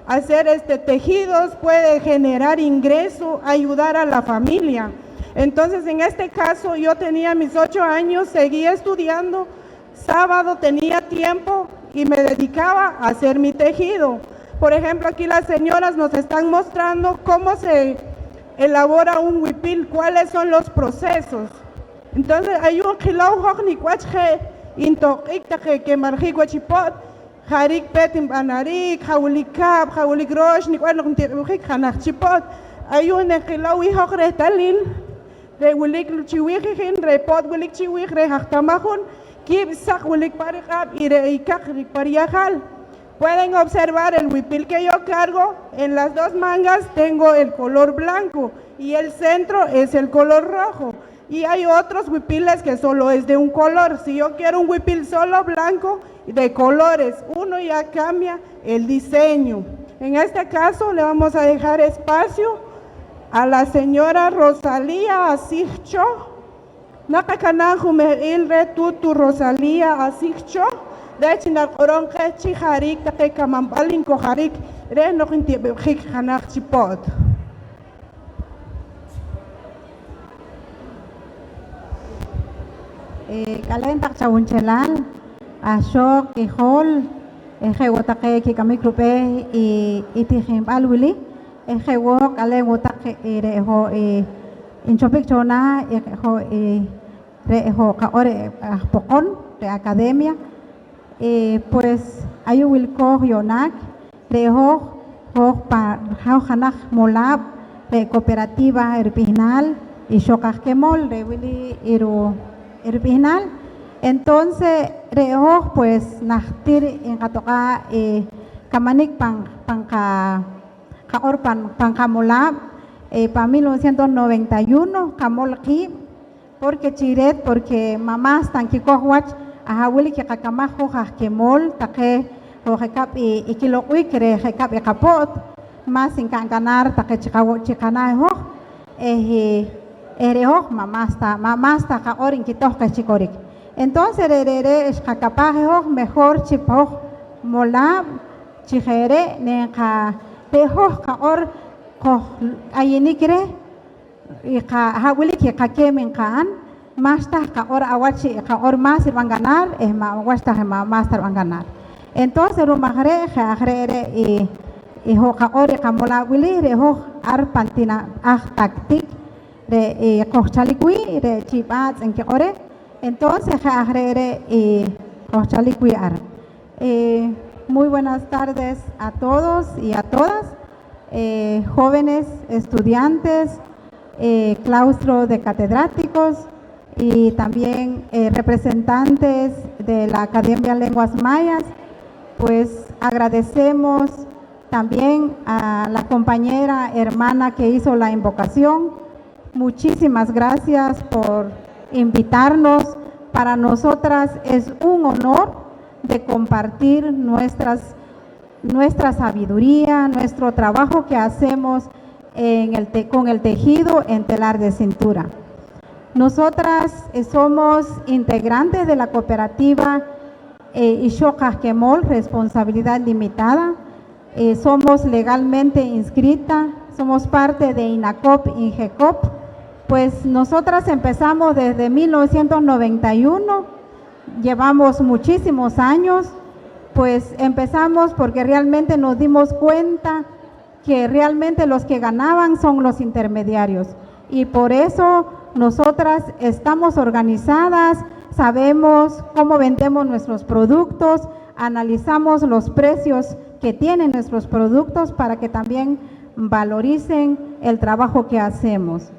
hacer, este, tejidos, puede generar ingreso, ayudar a la familia. Entonces, en este caso, yo tenía mis ocho años, seguí estudiando, sábado tenía tiempo y me dedicaba a hacer mi tejido. Por ejemplo, aquí las señoras nos están mostrando cómo se elabora un huipil, cuáles son los procesos. Entonces, ayu' nqilow hoj nik' wach je' ntoq'ik taqe kemarijik wach i po't, jariik peet nb'anarik, ha' wilik kaab', ha' wilik roox, nik' wach noq ntiq'ib'jik jenaj chi po't. Ayu' nqilow i hoj rehtalil. Re' wilik chi wiij i hin, re' po't wilik chi wiij reh aj Tamahun, kiib' saq wilik pa riq'ab' y re' i kaq wilik pa riyajal. Pueden observar el huipil que yo cargo, en las dos mangas tengo el color blanco y el centro es el color rojo. Y hay otros huipiles que solo es de un color. Si yo quiero un huipil solo blanco, de colores, uno ya cambia el diseño. En este caso, le vamos a dejar espacio a la señora Rosalía Asij Cho. Naqakanaam jumehq'iil reh tuut Rosalía Asij Cho reh chi nariq'orom qeh chi jariik taqe kamanb'al nkojariik reh noq ntiq'ib'jik jenaj chi po't. Eh, k'aleen taq chawunchelaal, ixoq, k'ijol, eh, je' wo' taqe kik'amik rub'eeh i, i tijinb'al wili, eh, je' wo' k'aleen wo' taq, eh, re' ho', eh, nchopik cho naah, eh, ho', eh, re' ho' qaq'or, eh, aj Poqon, re' academia, eh, pues, ayu' wilkooj yu'naak. Re' hoj, hoj pa, hoj jenaj molaab' re' cooperativa rib'ihnaal Ixoq aj Kemol, re' wili i ru-, i rib'ihnaal. Entonces, re' hoj, pues, najtir nqatoq'aa', eh, kamanik pan, pan qa-, qaq'or pan, pan qamolaab', eh, pan mil novecientos noventa y uno qamol qiib', porque chi reet, porque ma' mas ta nkikoj wach aha' wilik i qakamaj hoj aj Kemol, taqe hoj je' kab' i, i kiloq'b'ik reh je' kab' i qapo't. más nka'n ganar taqe chi qawo-, chi qanaah i hoj, eh, eh, re' hoj ma' más ta, ma' más ta qaq'or nkitoj qeh chi korik. Entonces re', re're' xqakapaj i hoj mejor chi pa hoj molaab', chi je' re' neenqa-, re' hoj qaq'or qojk'ayinik reh i qa-, ha' wilik i qakeem nqa'n, ma'xta qaq'or awach i qaq'or más rib'an ganar eh ma' awach ta je ma' más ta rib'an ganar. Entonces ru'um aj re', je' aj re' re' i, i hoj qaq'or i qamolaab' wili, re' hoj ar pan tina aj Tactic re' i qojchalik wii', re' chi b'aatz' nkiq'orej. Entonces je' aj re' re' i qojchalik wii' ar. Eh, muy buenas tardes a todos y a todas, eh, jóvenes, estudiantes, eh, claustro de catedráticos y también, eh, representantes de la Academia de Lenguas Mayas. Pues agradecemos también a la compañera hermana que hizo la invocación. Muchísimas gracias por invitarnos. Para nosotras es un honor de compartir nuestras, nuestra sabiduría, nuestro trabajo que hacemos en el te-, con el tejido en telar de cintura. Nosotras, eh, somos integrantes de la cooperativa, eh, Ixoq aj Kemol, responsabilidad limitada. Eh, somos legalmente inscrita, somos parte de INACOP, INGECOP. Pues nosotras empezamos desde mil novecientos noventa y uno, llevamos muchísimos años, pues empezamos porque realmente nos dimos cuenta que realmente los que ganaban son los intermediarios. Y por eso nosotras estamos organizadas, sabemos cómo vendemos nuestros productos, analizamos los precios que tienen nuestros productos para que también valoricen el trabajo que hacemos.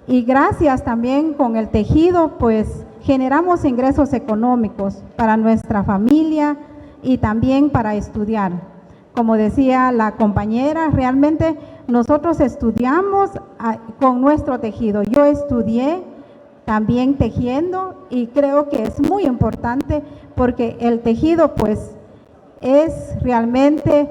Y gracias también con el tejido, pues, generamos ingresos económicos para nuestra familia y también para estudiar. Como decía la compañera, realmente nosotros estudiamos, ah, con nuestro tejido. Yo estudié también tejiendo y creo que es muy importante porque el tejido, pues, es realmente,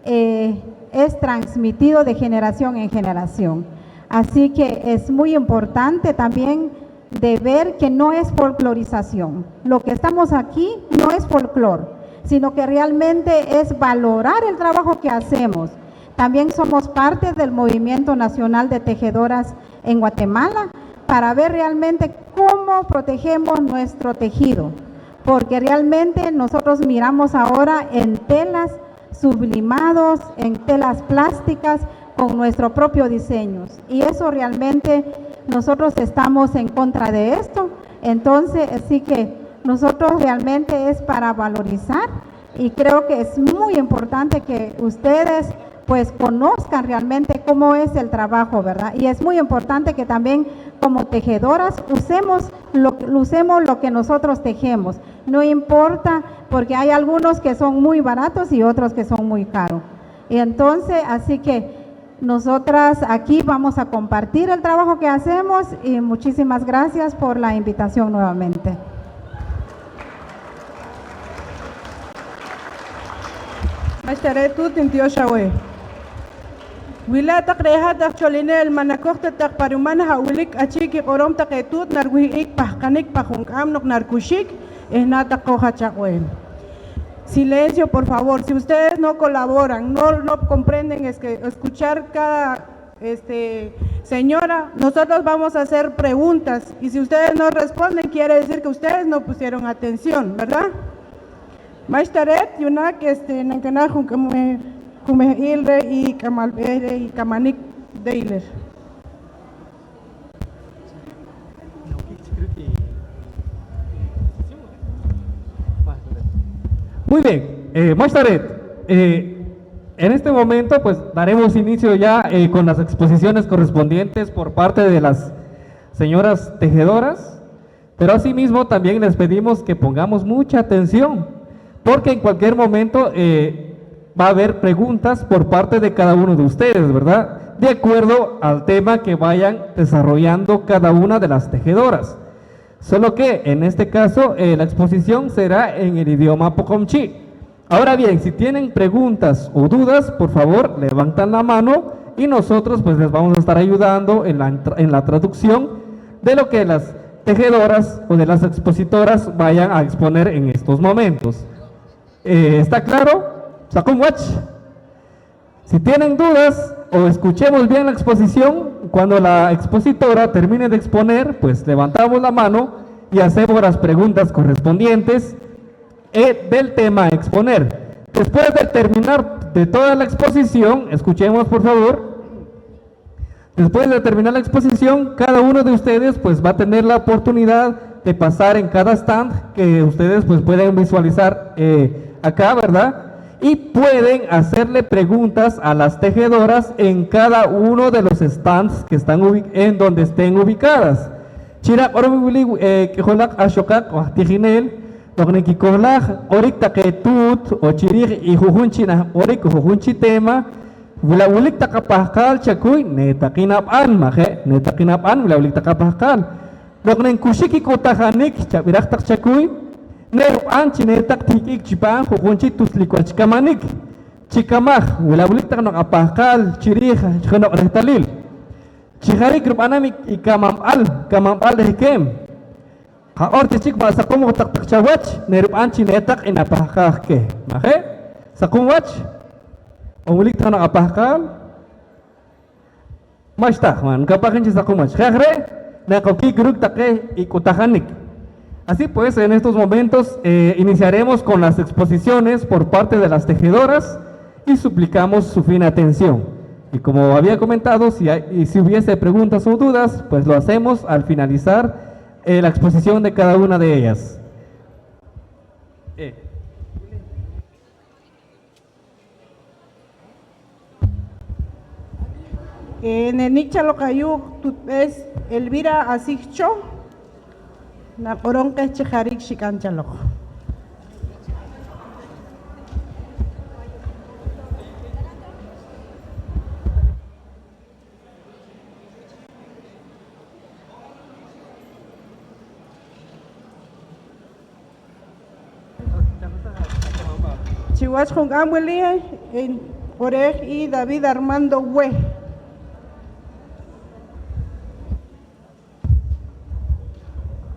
eh, es transmitido de generación en generación. Así que es muy importante también de ver que no es folclorización. Lo que estamos aquí no es folclor, sino que realmente es valorar el trabajo que hacemos. También somos parte del Movimiento Nacional de Tejedoras en Guatemala para ver realmente cómo protegemos nuestro tejido, porque realmente nosotros miramos ahora en telas sublimados, en telas plásticas con nuestro propio diseño. Y eso realmente nosotros estamos en contra de esto. Entonces, así que nosotros realmente es para valorizar y creo que es muy importante que ustedes, pues, conozcan realmente cómo es el trabajo, ¿verdad? Y es muy importante que también como tejedoras usemos lo, usemos lo que nosotros tejemos. No importa, porque hay algunos que son muy baratos y otros que son muy caros. Y entonces, así que nosotras aquí vamos a compartir el trabajo que hacemos y muchísimas gracias por la invitación nuevamente. Ma'xta re' tuut, ntiox aweh. Wi la' taq re' hat aj cholineel ma' nakoj ta taq pa ruman ha' wilik k'ahchi' kiq'orom taqe tuut nariwih'ik pahqanik pa junk'aam noq narikuxik eh na taq qoj achaq'b'al. Silencio, por favor. Si ustedes no colaboran, no, no comprenden, es que escuchar cada, este, señora, nosotros vamos a hacer preguntas. Y si ustedes no responden, quiere decir que ustedes no pusieron atención, ¿verdad? Ma'xta reet, yu'naak, este, nankanaj jun k'ame-, jumeh'il reh i k'amal b'eeh reh i kamanik Deiler. Muy bien, eh, ma'xta reet, eh, en este momento, pues, daremos inicio ya, eh, con las exposiciones correspondientes por parte de las señoras tejedoras. Pero asimismo también les pedimos que pongamos mucha atención, porque en cualquier momento, eh, va a haber preguntas por parte de cada uno de ustedes, ¿verdad? De acuerdo al tema que vayan desarrollando cada una de las tejedoras. Solo que en este caso, eh, la exposición será en el idioma poqomchi'. Ahora bien, si tienen preguntas o dudas, por favor, levantan la mano y nosotros, pues, les vamos a estar ayudando en la, en la traducción de lo que las tejedoras o de las expositoras vayan a exponer en estos momentos. Eh, ¿está claro? Saqum wach. Si tienen dudas o escuchemos bien la exposición, cuando la expositora termine de exponer, pues levantamos la mano y hacemos las preguntas correspondientes, eh, del tema a exponer. Después de terminar de toda la exposición, escuchemos, por favor. Después de terminar la exposición, cada uno de ustedes, pues, va a tener la oportunidad de pasar en cada stand que ustedes, pues, pueden visualizar, eh, acá, ¿verdad? Y pueden hacerle preguntas a las tejedoras en cada uno de los stands que están ubi-, en donde estén ubicadas. Chi re' q'orom wili, eh, k'ijolaq ixoqaq o aj tijinel, noq nikikohlaj q'orik taqe tuut o chi riij i ju'jun chi nah q'orik o ju'jun chi tema, wi la wilik taq apahqaal chakuy, ne taq i nab'an, ma' je'? Ne taq i nab'an wi la wilik taq apahqaal. Noq ninkuxik i k'uhtajanik, chab'iraj taq chakuy, ne rub'an chi ne taq tihk'ik chipaam ju'jun chi tuslik wach kamanik. Chi kamaj, wi la wilik taq noq apahqaal chi riij jeno'q rehtalil, chi jariik rub'anam i, i kamanb'al, kamanb'al reh keem. Qaq'or ti chik ma' saqum oq taq taq chawach, ne rub'an chi ne taq i napahqaaj keh, ma' je'? Saqum wach, on wilik ta jeno'q apahqaal? Ma'xta, man, nkapaaj nchi saqum wach. Je' aj re', naqokiik ruuk' taqe i k'uhtajanik. Así pues, en estos momentos, eh, iniciaremos con las exposiciones por parte de las tejedoras y suplicamos su fina atención. Y como había comentado, si hay, y si hubiese preguntas o dudas, pues lo hacemos al finalizar, eh, la exposición de cada una de ellas. Eh. Eh, ne nik' chaloq ayu' tutb'ees Elvira Asij Cho, naq'orom qeh chi jariik xik'am chaloq. Chiwach junk'aam wili nq'orej i David Armando Weh.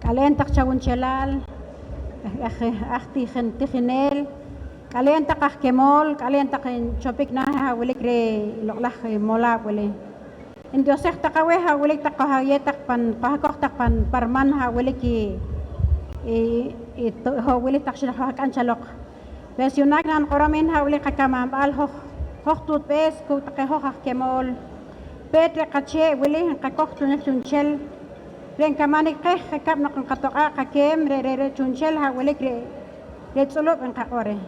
K'aleen taq chawunchelaal aj, aj, aj tijin-, tijineel, k'aleen taq aj kemool, k'aleen taq nchopik naah haj wilik reh i loq'laj molaab' wili. Ntiosej taq aweh haj wilik taq qohyeew taq pan, qohakoj taq pan, pa riman haj wilik i, i, i to-, hoj wilik taq xinahk'am chaloq. Pues yu'naak na niq'orom i hin haj wilik qakamanb'al hoj, hoj tuutb'ees kuuk' taqe hoj aj kemool. Peet re' qachee' wili nqakoj chu'nchel, re' nkamanik qeh je' kab' noq nqatoq'aa' qakeem, re', re', re' chu'nchel haj wilik re', re' tz'ulub' nqaq'or reh.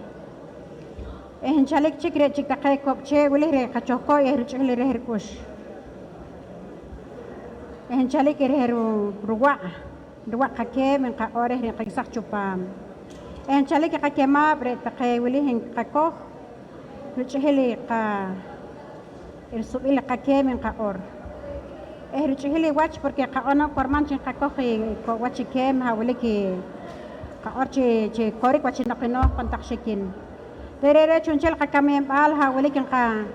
Eh nchalik chik re' chik taqe koob' chee' wili reh qachohko'y eh rich'ihil reh rik'ux. Eh nchalik reh ru-, ruwa', ruwa' qakeem nqaq'or reh nqaksaj cho paam. Eh nchalik i qakemaab' re' taqe wili nqakoj rich'ihil i qa-, risub'il i qakeem nqaq'or. Eh rich'ihil i wach, porque qa'onom pa riman chi nqakoj i ko-, wach i keem, haj wilik i qaq'or chi, chi korik wach i noq i nooj pan taq xikin. Re', re', re' chu'nchel qakameem-b'al haj wilik nqa-,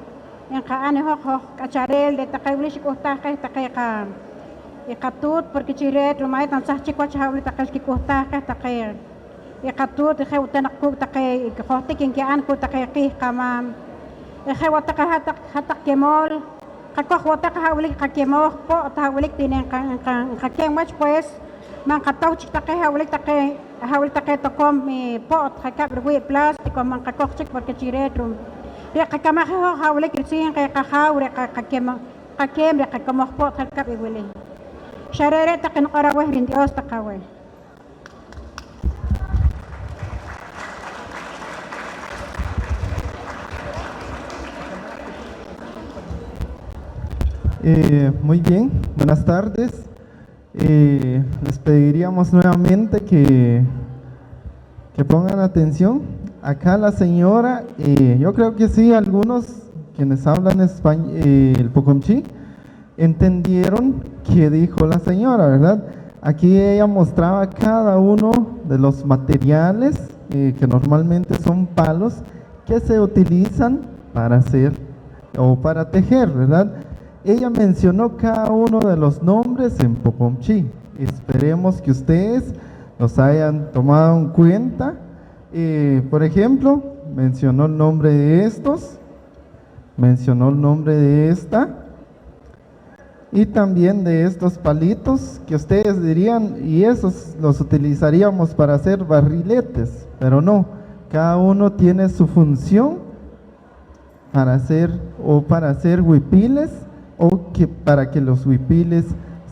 nqa'n i hoj, hoj k'achareel, re' taqe wili xik'uhtaaj qeh taqe qa-, i qatuut, porque chi reet ru'um ma' eta nsahchik wach haj wilik taqe xkik'uhtaaj qeh taqe i qatuut, i je' wo' ta naq kuuk' taqe i johtik nki'n kuuk' taqe qiij qamaam. I je' wo' taq hat-taq, hat-taq kemool, qakoj wo' taq haj wilik qakemooj po't haj wilik ti ne nqa-, nqa-, nqakeem wach, pues, ma' nqatow chik taqe haj wilik taqe, haj wilik taqe tokoom, eh, po't je' kab' riwii' plástico, ma' nqakoj chik, porque chi reet ru-, re' qakamaj i hoj haj wilik ritziin qeh qajaaw, re' qa-, qakemo-, qakeem, re' qakemooj po't je' kab' i wili. Xa re're' taq niq'or aweh, rin Dios taq aweh. Eh, muy bien, buenas tardes. Eh, les pediríamos nuevamente que, que pongan atención. Acá la señora, eh, yo creo que sí, algunos quienes hablan españ-, eh, el poqomchi', entendieron qué dijo la señora, ¿verdad? Aquí ella mostraba cada uno de los materiales eh, que normalmente son palos que se utilizan para hacer o para tejer, ¿verdad? Ella mencionó cada uno de los nombres en Poqomchi'. Esperemos que ustedes los hayan tomado en cuenta. Eh, por ejemplo, mencionó el nombre de estos, mencionó el nombre de esta, y también de estos palitos que ustedes dirían, y esos los utilizaríamos para hacer barriletes, pero no, cada uno tiene su función para hacer o para hacer huipiles o que para que los huipiles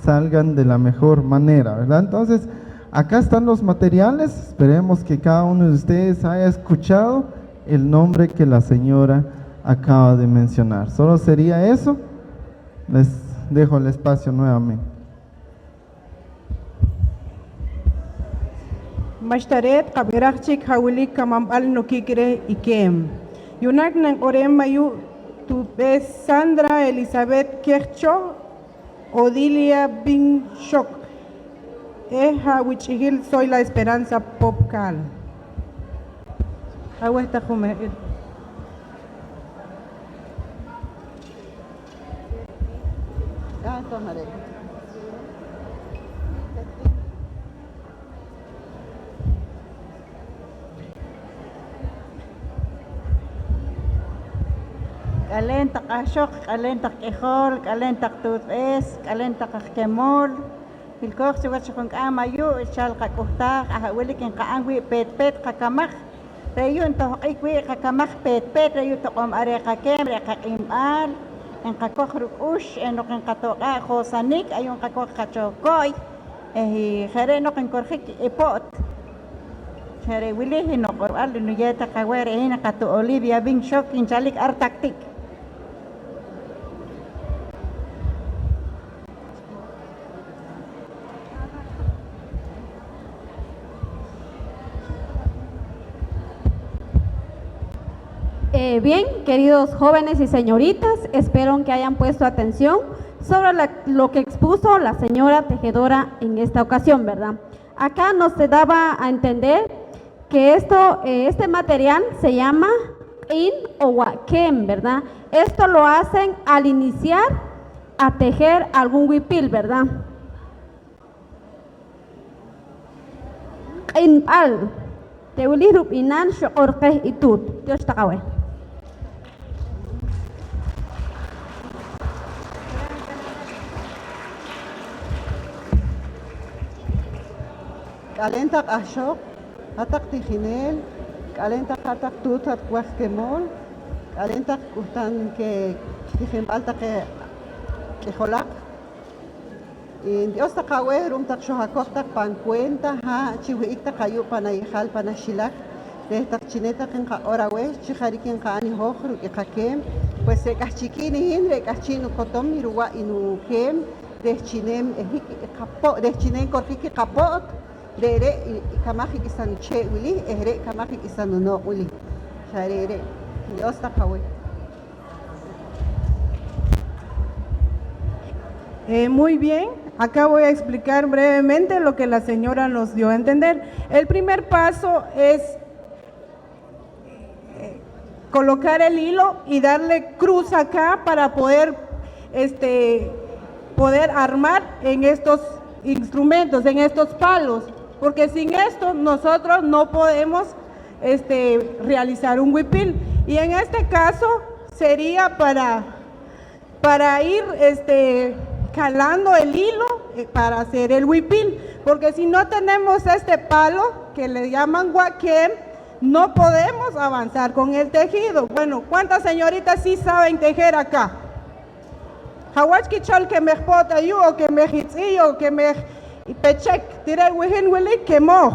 salgan de la mejor manera, ¿verdad? Entonces, acá están los materiales, esperemos que cada uno de ustedes haya escuchado el nombre que la señora acaba de mencionar. Solo sería eso. Les dejo el espacio nuevamente. Ma'xta reet qab'iraj chik ha' wilik kamanb'al nokik reh i keem. Yu'naak naniq'oreem ayu' tuutb'ees Sandra Elizabeth Kehcho, Odilia Bin Xok eh ha' wich'ihil Zoila Esperanza Popcal. Aweh taq jumeh'il. K'aleen taq ixoq, k'aleen taq k'ijol, k'aleen taq tuutb'ees, k'aleen taq aj kemool, wilkooj chi wach junk'aam ayu' xchal qak'uhtaaj aha' wilik nqa'n wii' peet peet qakamaj. Re' yu' ntohq'ik wii' qakamaj peet peet, re' yu' toq'om ar reh qakeem, re' qaq'inb'al, nqakoj ruk'ux eh noq nqatoq'aa' josanik, ayu' nqakoj qachooko'y eh je' re' noq nkorjik i po't. Je' re' wili i nuq'orb'al nuyeew taq aweh, re' hin qatuut Olivia Bin Xok nchalik ar Tactic. Eh, bien, queridos jóvenes y señoritas, espero que hayan puesto atención sobre la, lo que expuso la señora tejedora en esta ocasión, ¿verdad? Acá nos se daba a entender que esto, eh, este material se llama q'in o wa'keem, ¿verdad? Esto lo hacen al iniciar a tejer algún huipil, ¿verdad? Q'inb'al. Re' wili rub'ihnaal xiq'or qeh i tuut. Tyox taq aweh. K'aleen taq ixoq, hat-taq tijineel, k'aleen taq hat-taq tuut, hat waj kemool, k'aleen taq k'uhtan ke tijinb'al taqe k'ijolaq. Ntyox taq aweh ru'um taq xojokoj taq pan cuenta ha' chi wih'ik taq ayu' pan ayejaal pan axilak, reh taq chi ne taq nqaq'or aweh chi jariik nqa'n i hoj ruuk' i qakeem. Pues re' k'ahchi'kiin i hin re' k'ahchi' nukotom i ruwa' i nukeem reh chi ne nb'ehik i qapo', reh chi ne nkorjik i qapo't. Re're' i, i kamaj i k'isa nuchee' wili eh re' kamaj i k'isa nunooq' wili. Xa re're'. Ntyox taq aweh. Eh, muy bien, acá voy a explicar brevemente lo que la señora nos dio a entender. El primer paso es, eh, colocar el hilo y darle cruz acá para poder, este, poder armar en estos instrumentos, en estos palos, porque sin esto nosotros no podemos, este, realizar un huipil. Y en este caso sería para para ir, este, calando el hilo, eh, para hacer el huipil, porque si no tenemos este palo que le llaman wa'keem, no podemos avanzar con el tejido. Bueno, ¿cuántas señoritas sí saben tejer acá? Hawach kichol kemej po't ayu' o kemej itz'i'y o kemej i pechek. Ti re' wihin wili kemooj.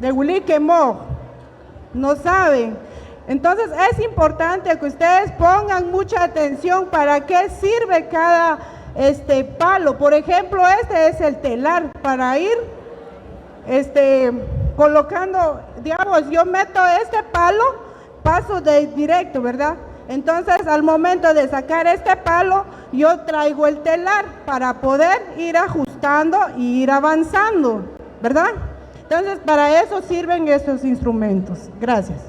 Re' wili kemooj. No saben. Entonces es importante que ustedes pongan mucha atención para qué sirve cada, este, palo. Por ejemplo, este es el telar para ir, este, colocando, digamos, yo meto este palo, paso de directo, ¿verdad? Entonces, al momento de sacar este palo, yo traigo el telar para poder ir ajustando y ir avanzando, ¿verdad? Entonces, para eso sirven estos instrumentos. Gracias.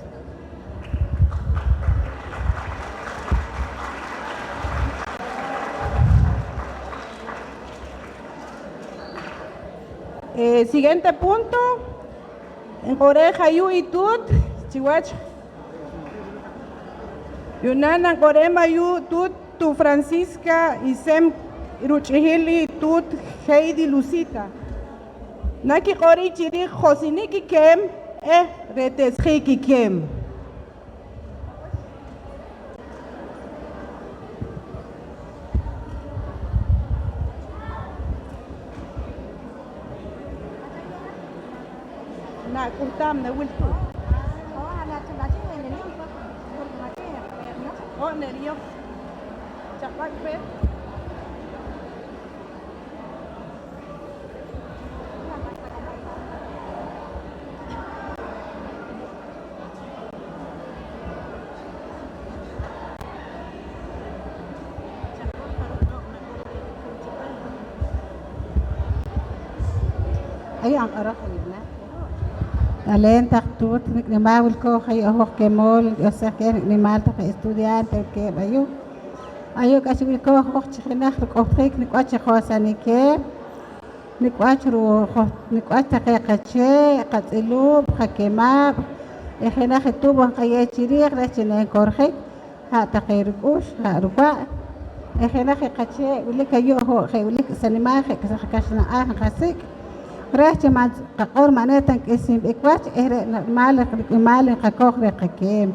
Eh, siguiente punto. Nq'orej ayu' i tuut chiwach. Yu'na nanq'oreem ayu' tuut Tuut Francisca Isem ruch'ihil i tuut Heidi Lucita. Nakiq'orik chi riij josinik i keem eh rehtesjiik i keem. Nak'uhtam na wil tuut. Oh, nervioso. Chaq'b'ak pe. Ayu' anq'oroq i winaq. K'aleen taq tuut, nik' nimaal wilkooj ayu' hoj kemool, nk'ahsaj keh nik' nimaal taq estudiante wilkeeb' ayu'. Ayu' k'ahchi' wilkooj hoj chi jenaj ruk'uhtjiik nik' wach i johsanik keem. Nik' wach ru-, jo-, nik' wach taqe qachee', qatz'iluub', qakemaab', eh jenaj i tubo nqayeew chi riij reh chi neenkorjik, ha' taqe ruk'ux, ha' ruwa', eh jenaj i qachee' wilik ayu' ho' je' wilik sa nimaal je' sa kaxlan aj nqasik', reh chi ma' nqaq'or ma' ne ta nk'isinb'ik wach, eh re' nimaal reh rik'umaal nqakoj reh qakeem.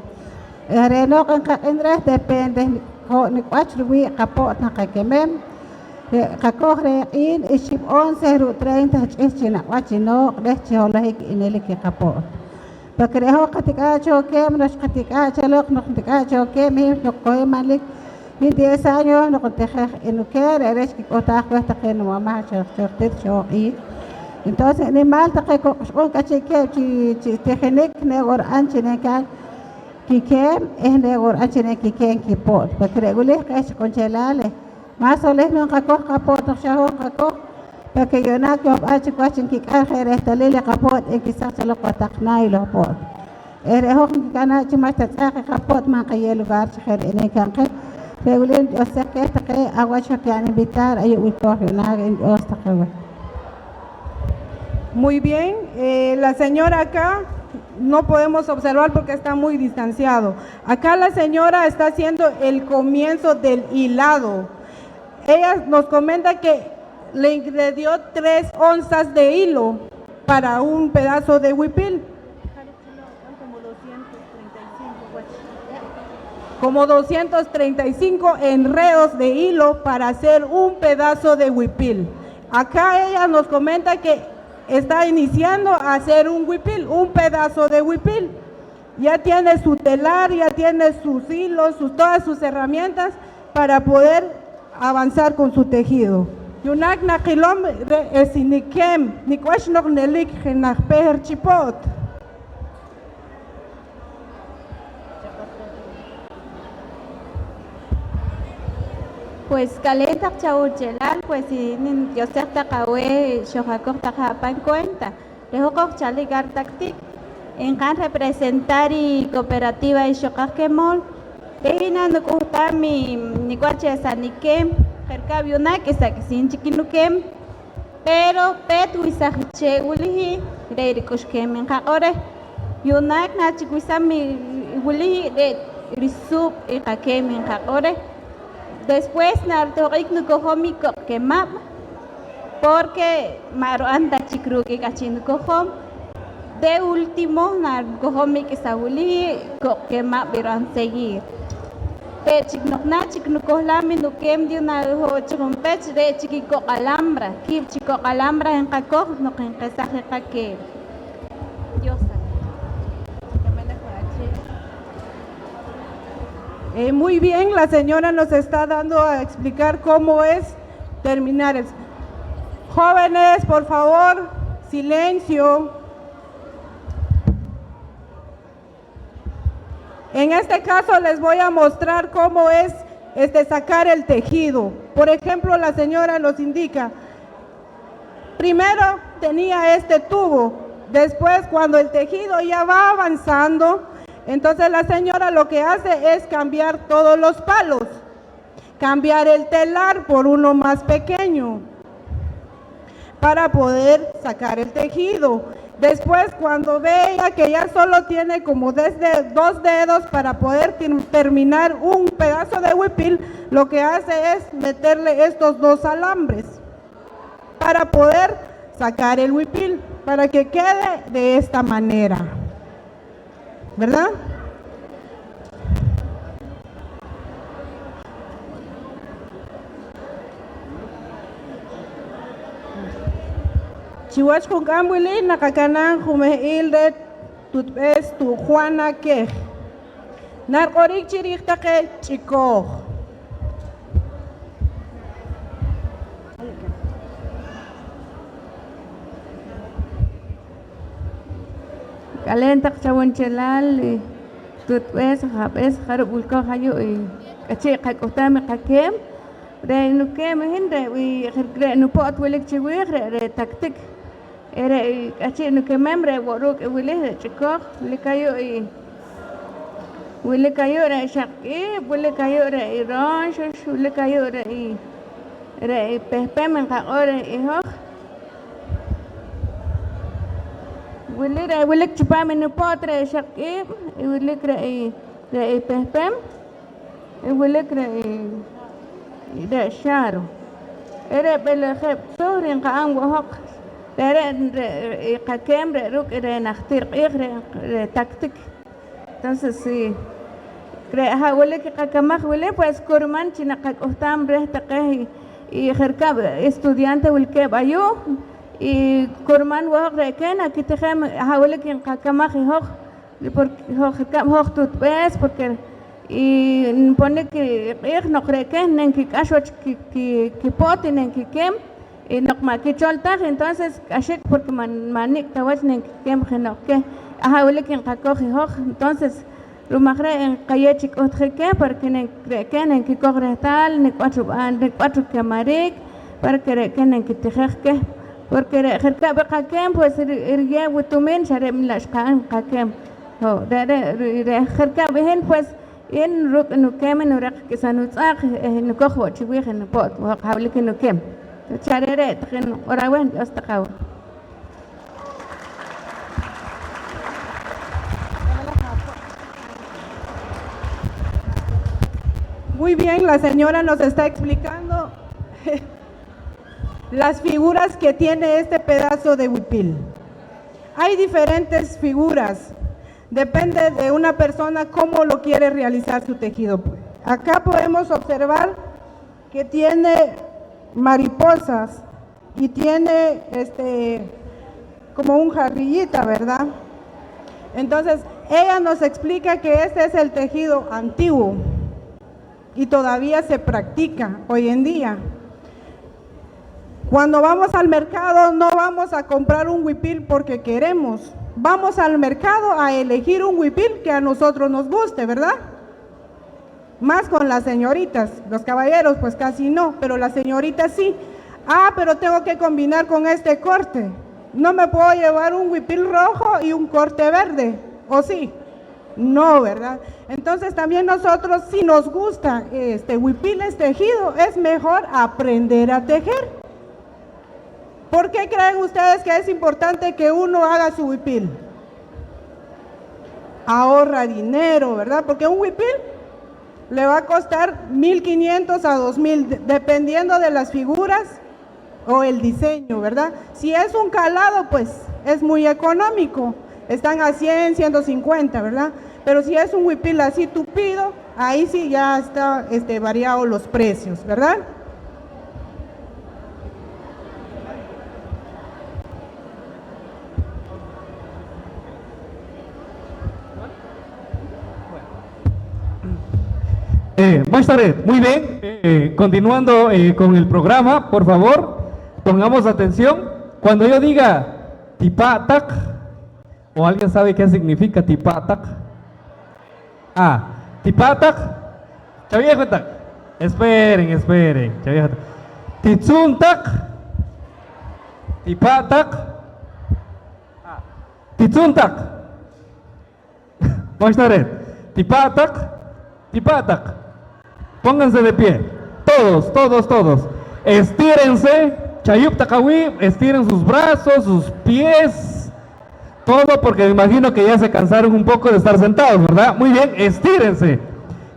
Eh re' nooq' nqaq'in reh depende ho' nik' wach riwii' qapo't naqakemem. Re' qakoj reh q'iin ixib' once ruuk' treinta ch'ihch' chi naq' wach i nooq' reh chi holohik i nelik i qapo't. Porque re' hoj qatik'aa' cho keem, noq xqatik'aa' cho loq, noq ntik'aa' cho keem, hin noq kohin manlik, hin diez años noq ntijej i nukeem, re're' xkik'uhtaaj weh taqe numamaj cho, cho tir cho q'iij. Entonces nimaal taqe koq' xq'un k'ahchi' keeb' chi, chi tijinik, ne wo' ri'an chi neka'n kikeem eh ne wo' ri'an chi nekikeem kipo't, porque re' wili q'ee chi q'unchelaal eh. Mas holohik noq nqakoj qapo't noq xa hoj nqakoj, porque yu'naak yohb'al chik wach nkik'am je rehtalil i qapo't nkisaj cho loq wataq naay i lohpo't. Eh re' hoj nkikanaa' chi ma'xta tz'aaq i qapo't ma' nqayeew lugar chi je' re' neka'n qeh. Re' wili nch'ohsej keh taqe awach hoj ki'an invitar ayu' wilkooj yu'naak nch'ohs taqe aweh. Muy bien, eh, la señora acá no podemos observar porque está muy distanciado. Acá la señora está haciendo el comienzo del hilado. Ella nos comenta que le ingirió tres onzas de hilo para un pedazo de huipil. Como doscientos treinta y cinco enredos de hilo para hacer un pedazo de huipil. Acá ella nos comenta que está iniciando a hacer un huipil, un pedazo de huipil. Ya tiene su telar, ya tiene sus hilos, sus, todas sus herramientas para poder avanzar con su tejido. Yu'naak naqilom re' esinikem nik' wach noq nelik jenaj pehr chi po't. Pues k'aleen taq chawunchelal, pues nintioxej taq aweh, xojokoj taq ha' pan cuenta. Re' hoj qojchalik ar taq ti' nqa'n representar i cooperativa Ixoq aj Kemol. Re' hin nanuk'uhtam i nik' wach esanikem, je' rikab' yu'naak k'isa k'isiin chik i nukem. Pero peet wi saj chee' wili, re' rik'uxkeem nqaq'or reh. Yu'naak na chik wi saj wili, re' risuub' i qakeem nqaq'or reh. Después naritoq'ik nukojom i koq' kemab', porque ma' rib'an ta chik ruuk' i k'ahchi' nukojom. De último narukojom i k'isa wili, koq' kemab' rib'an seguir. Re' chik noq na chik nukohlam i nukeem, yu'naak ho' chi junpech, re' chik i koq' alambra, kiib' chik koq' alambra nqakoj noq nqesaj i qakeem. Dios. Eh, muy bien, la señora nos está dando a explicar cómo es terminar el... Jóvenes, por favor, silencio. En este caso les voy a mostrar cómo es, este, sacar el tejido. Por ejemplo, la señora nos indica, primero tenía este tubo, Después, cuando el tejido ya va avanzando, entonces la señora lo que hace es cambiar todos los palos, cambiar el telar por uno más pequeño para poder sacar el tejido. Después, cuando ve ella que ya solo tiene como desde dos dedos para poder ter- terminar un pedazo de huipil, lo que hace es meterle estos dos alambres para poder sacar el huipil, para que quede de esta manera, ¿verdad? Chiwach junk'aam wili naqakanam jumeh'il reh tutb'ees tu'jwana keh. Nariq'orik chi riij taqe ch'ikooj. K'aleen taq chawunchelaal i tutb'ees, ajab'ees, jarub' wilkooj ayu' i k'ahchi' qak'uhtaam i qakeem. Re' nukeem i hin, re' wi-, re' nupo't wilik chi wiij, re', re' taktik. Eh, re' i k'ahchi' nukemem, re' wo' ruuk' i wili, re' ch'ikooj, wilik ayu' i, wilik ayu' re' xaqk'iib', wilik ayu' re' i ronxox, wilik ayu' re' i, re' i pehpem nqaq'or reh i hoj. Wili re' wilik chipaam i nupo't, re' xaqk'iib', i wilik re' i, re' i pehpem. I wilik re', re' xaaro. Eh, re' b'elejeb' tzuhr nqa'n wo' hoj. Re're' re' i qakeem re' ruuk' i re' najtir q'iij re', re' taktik. Entonces, si re' aha' wilik i qakamaj wili, pues, kurman chi naqak'uhtaam reh taqe i, i je' rikab' estudiante wilkeeb' ayu', y kurman wo' hoj re' keh nakitijem aha' wilik nqakamaj i hoj. Porque hoj rikab' hoj tutb'ees, porque i nponik i q'iij noq re' keh nenkik'ax wach ki-, ki-, kipo't i nenkikem, y noq ma' kichol taj, entonces k'axik, porque ma', ma' nik' ta wach nenkikem jeno'q keh. Aha' wilik nqakoj i hoj. Entonces, ru'um aj re' nqayeew chi k'uhtjik keh, porque nen-, re' keh nenkikoj rehtaal nik' wach rub'an, nik' wach rukamarik, para que re' keh nenkitijej keh. Porque re' je' rikab' i qakem, pues, ri-, riyeew i tumiin xa re' nla' xqa'n qakem. Ho', re're', re', re' je' rikab' i hin, pues, hin ruuk' nukem nureq k'isa nutz'aq, eh, nukoj wo' chi wiij i nupo't wo' hoj aha' wilik i nukem. Xa re're' taq i nuq'or aweh, Dios taq aweh. Muy bien, la señora nos está explicando las figuras que tiene este pedazo de huipil. Hay diferentes figuras, depende de una persona cómo lo quiere realizar su tejido. Acá podemos observar que tiene mariposas y tiene, este, como un jarrillita, ¿verdad? Entonces, ella nos explica que este es el tejido antiguo y todavía se practica hoy en día. Cuando vamos al mercado, no vamos a comprar un huipil porque queremos. Vamos al mercado a elegir un huipil que a nosotros nos guste, ¿verdad? Más con las señoritas. Los caballeros, pues, casi no, pero las señoritas sí. Ah, pero tengo que combinar con este corte. No me puedo llevar un huipil rojo y un corte verde, ¿o sí? No, ¿verdad? Entonces también nosotros, si nos gusta, este, huipiles tejido, es mejor aprender a tejer. ¿Por qué creen ustedes que es importante que uno haga su huipil? Ahorra dinero, ¿verdad? Porque un huipil le va a costar mil quinientos a dos mil, de-, dependiendo de las figuras o el diseño, ¿verdad? Si es un calado, pues, es muy económico. Están a cien, ciento cincuenta, ¿verdad? Pero si es un huipil así tupido, ahí sí ya está, este, variado los precios, ¿verdad? Eh, buenas tardes. Muy bien. Eh, continuando, eh, con el programa, por favor, pongamos atención. Cuando yo diga, "Tipa' taq", ¿o alguien sabe qué significa tipa' taq? Ah, tipa' taq. Chawiyej taq. Esperen, esperen. Chawiyej taq. Titzun taq. Tipa' taq. Ah, Titzun taq. Ma'xta reet. Tipa' taq. Tipa' taq. Pónganse de pie. Todos, todos, todos. Estírense. Chayub' taq awiib'. Estiren sus brazos, sus pies. Todo porque me imagino que ya se cansaron un poco de estar sentados, ¿verdad? Muy bien, estírense.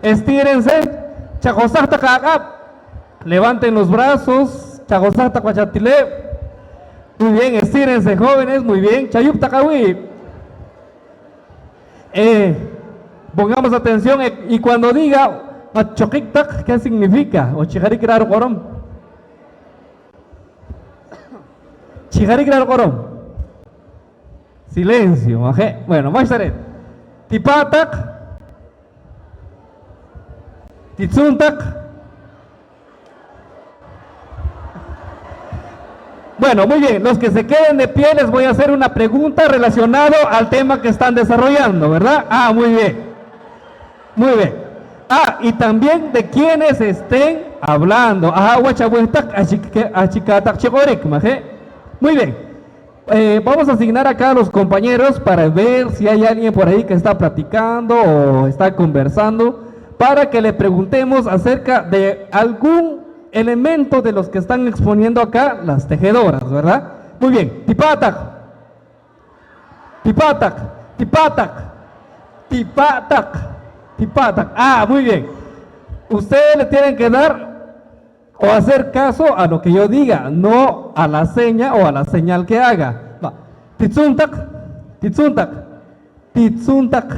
Estírense. Chajosaj taq aq'ab'. Levanten los brazos. Chajosaj taq wach atileeb'. Muy bien, estírense, jóvenes. Muy bien. Chayub' taq awiib'. Eh, pongamos atención, eh, y cuando diga, "Atchoqik taq", ¿qué significa? O chi jarik ra' ruq'orom. Chi jarik ra' ruq'orom. Silencio, maje'. Bueno, ma'xta reet. Tipa' taq. Titzun taq. Bueno, muy bien. Los que se queden de pie, les voy a hacer una pregunta relacionado al tema que están desarrollando, ¿verdad? Ah, muy bien. Muy bien. Ah, y también de quienes estén hablando. Aha' wach aweh taq, achik-, achika' taq chi q'orik, maje'. Muy bien. Eh, vamos a asignar acá a los compañeros para ver si hay alguien por ahí que está platicando o está conversando, para que le preguntemos acerca de algún elemento de los que están exponiendo acá las tejedoras, ¿verdad? Muy bien, tipa' taq. Tipa' taq. Tipa' taq. Tipa' taq. Tipa' taq. Ah, muy bien. Ustedes le tienen que dar o hacer caso a lo que yo diga, no a la seña o a la señal que haga. Va. Titzun taq, titzun taq, titzun taq,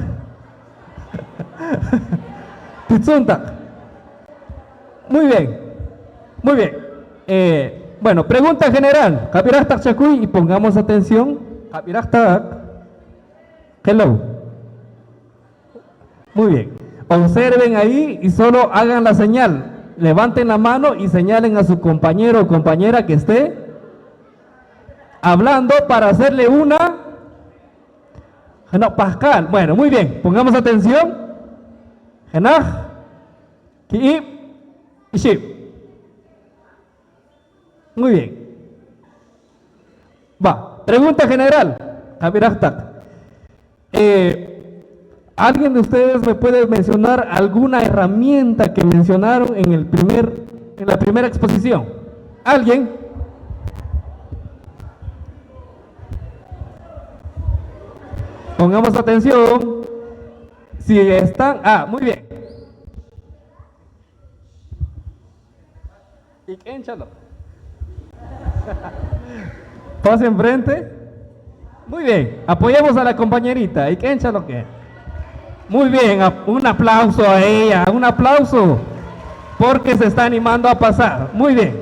titzun taq. Muy bien, muy bien. Eh, bueno, pregunta general. Qab'iraj taq chakuy y pongamos atención. Qab'iraj taq. Hello. Muy bien. Observen ahí y solo hagan la señal. Levanten la mano y señalen a su compañero o compañera que esté hablando para hacerle una, jeno' pahqaal. Bueno, muy bien. Pongamos atención. Jenaj, ki'ib', ixib'. Muy bien. Va, pregunta general. Qab'iraj taq. Eh, ¿alguien de ustedes me puede mencionar alguna herramienta que mencionaron en el primer, en la primera exposición? ¿Alguien? Pongamos atención. Si están, ah, muy bien. Ik'en chaloq. Pasa enfrente. Muy bien, apoyemos a la compañerita. Ik'en chaloq keh. Muy bien, ap-, un aplauso a ella, un aplauso, porque se está animando a pasar. Muy bien.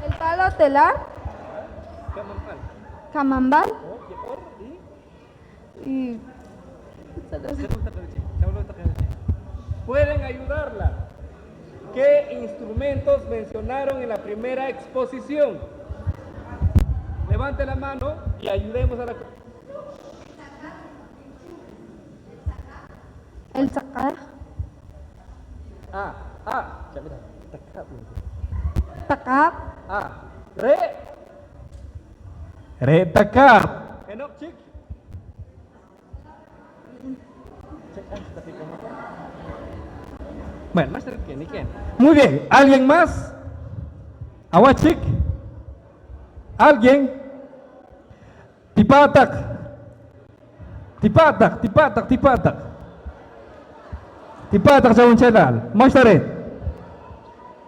El palo telar. Kamambal. Y pueden ayudarla. ¿Qué instrumentos mencionaron en la primera exposición? Levante la mano y ayudemos a la... El tzaq'aab'. Ah, ah, ya mira. Tzaq'aab'. Ah, re'. Re' tzaq'aab'. Jeno' chik. Bueno, más cerca, ni quién. Muy bien, ¿alguien más? Awach chik. ¿Alguien? Tipa' taq. Tipa' taq, tipa' taq, tipa' taq. Tipa' taq chawunchelaal. Ma'xta reet.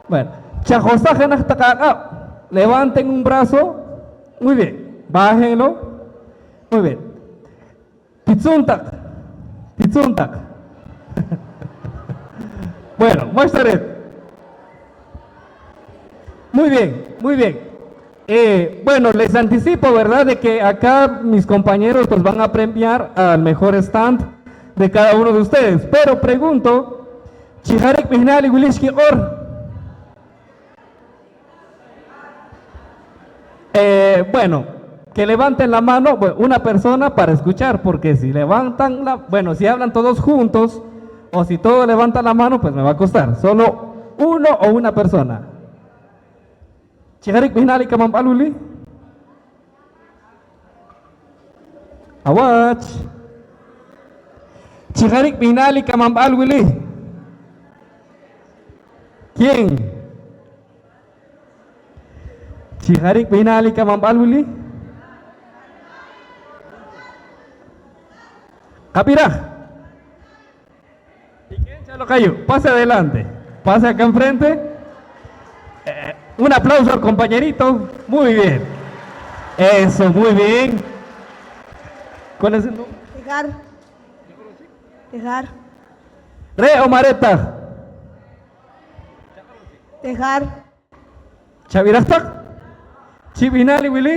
Bueno, chajosaj jenaj taq aq'ab'. Levanten un brazo. Muy bien. Bájenlo. Muy bien. Titzun taq. Titzun taq. Bueno, ma'xta reet. Muy bien, muy bien. Eh, bueno, les anticipo, ¿verdad?, de que acá mis compañeros pues van a premiar al mejor stand de cada uno de ustedes. Pero pregunto, chi jarik b'ihnaal i wili xkiq'or. Eh, bueno, que levanten la mano, bu-, una persona para escuchar, porque si levantan la, bueno, si hablan todos juntos, o si todos levantan la mano, pues me va a costar. Solo uno o una persona. Chi jarik b'ihnaal i kamanb'al wili? Awach. Chi jariik b'ihnaal i kamanb'al wili? ¿Quién? Chi jariik b'ihnaal i kamanb'al wili? Qab'iraj. Pasa adelante. Pasa acá enfrente. Eh, un aplauso al compañerito. Muy bien. Eso, muy bien. ¿Cuál es el nombre? Tejar. Tejar. Re' o ma' re' ta? Tejar. Chab'iraj taq. Chi b'ihnaal i wili?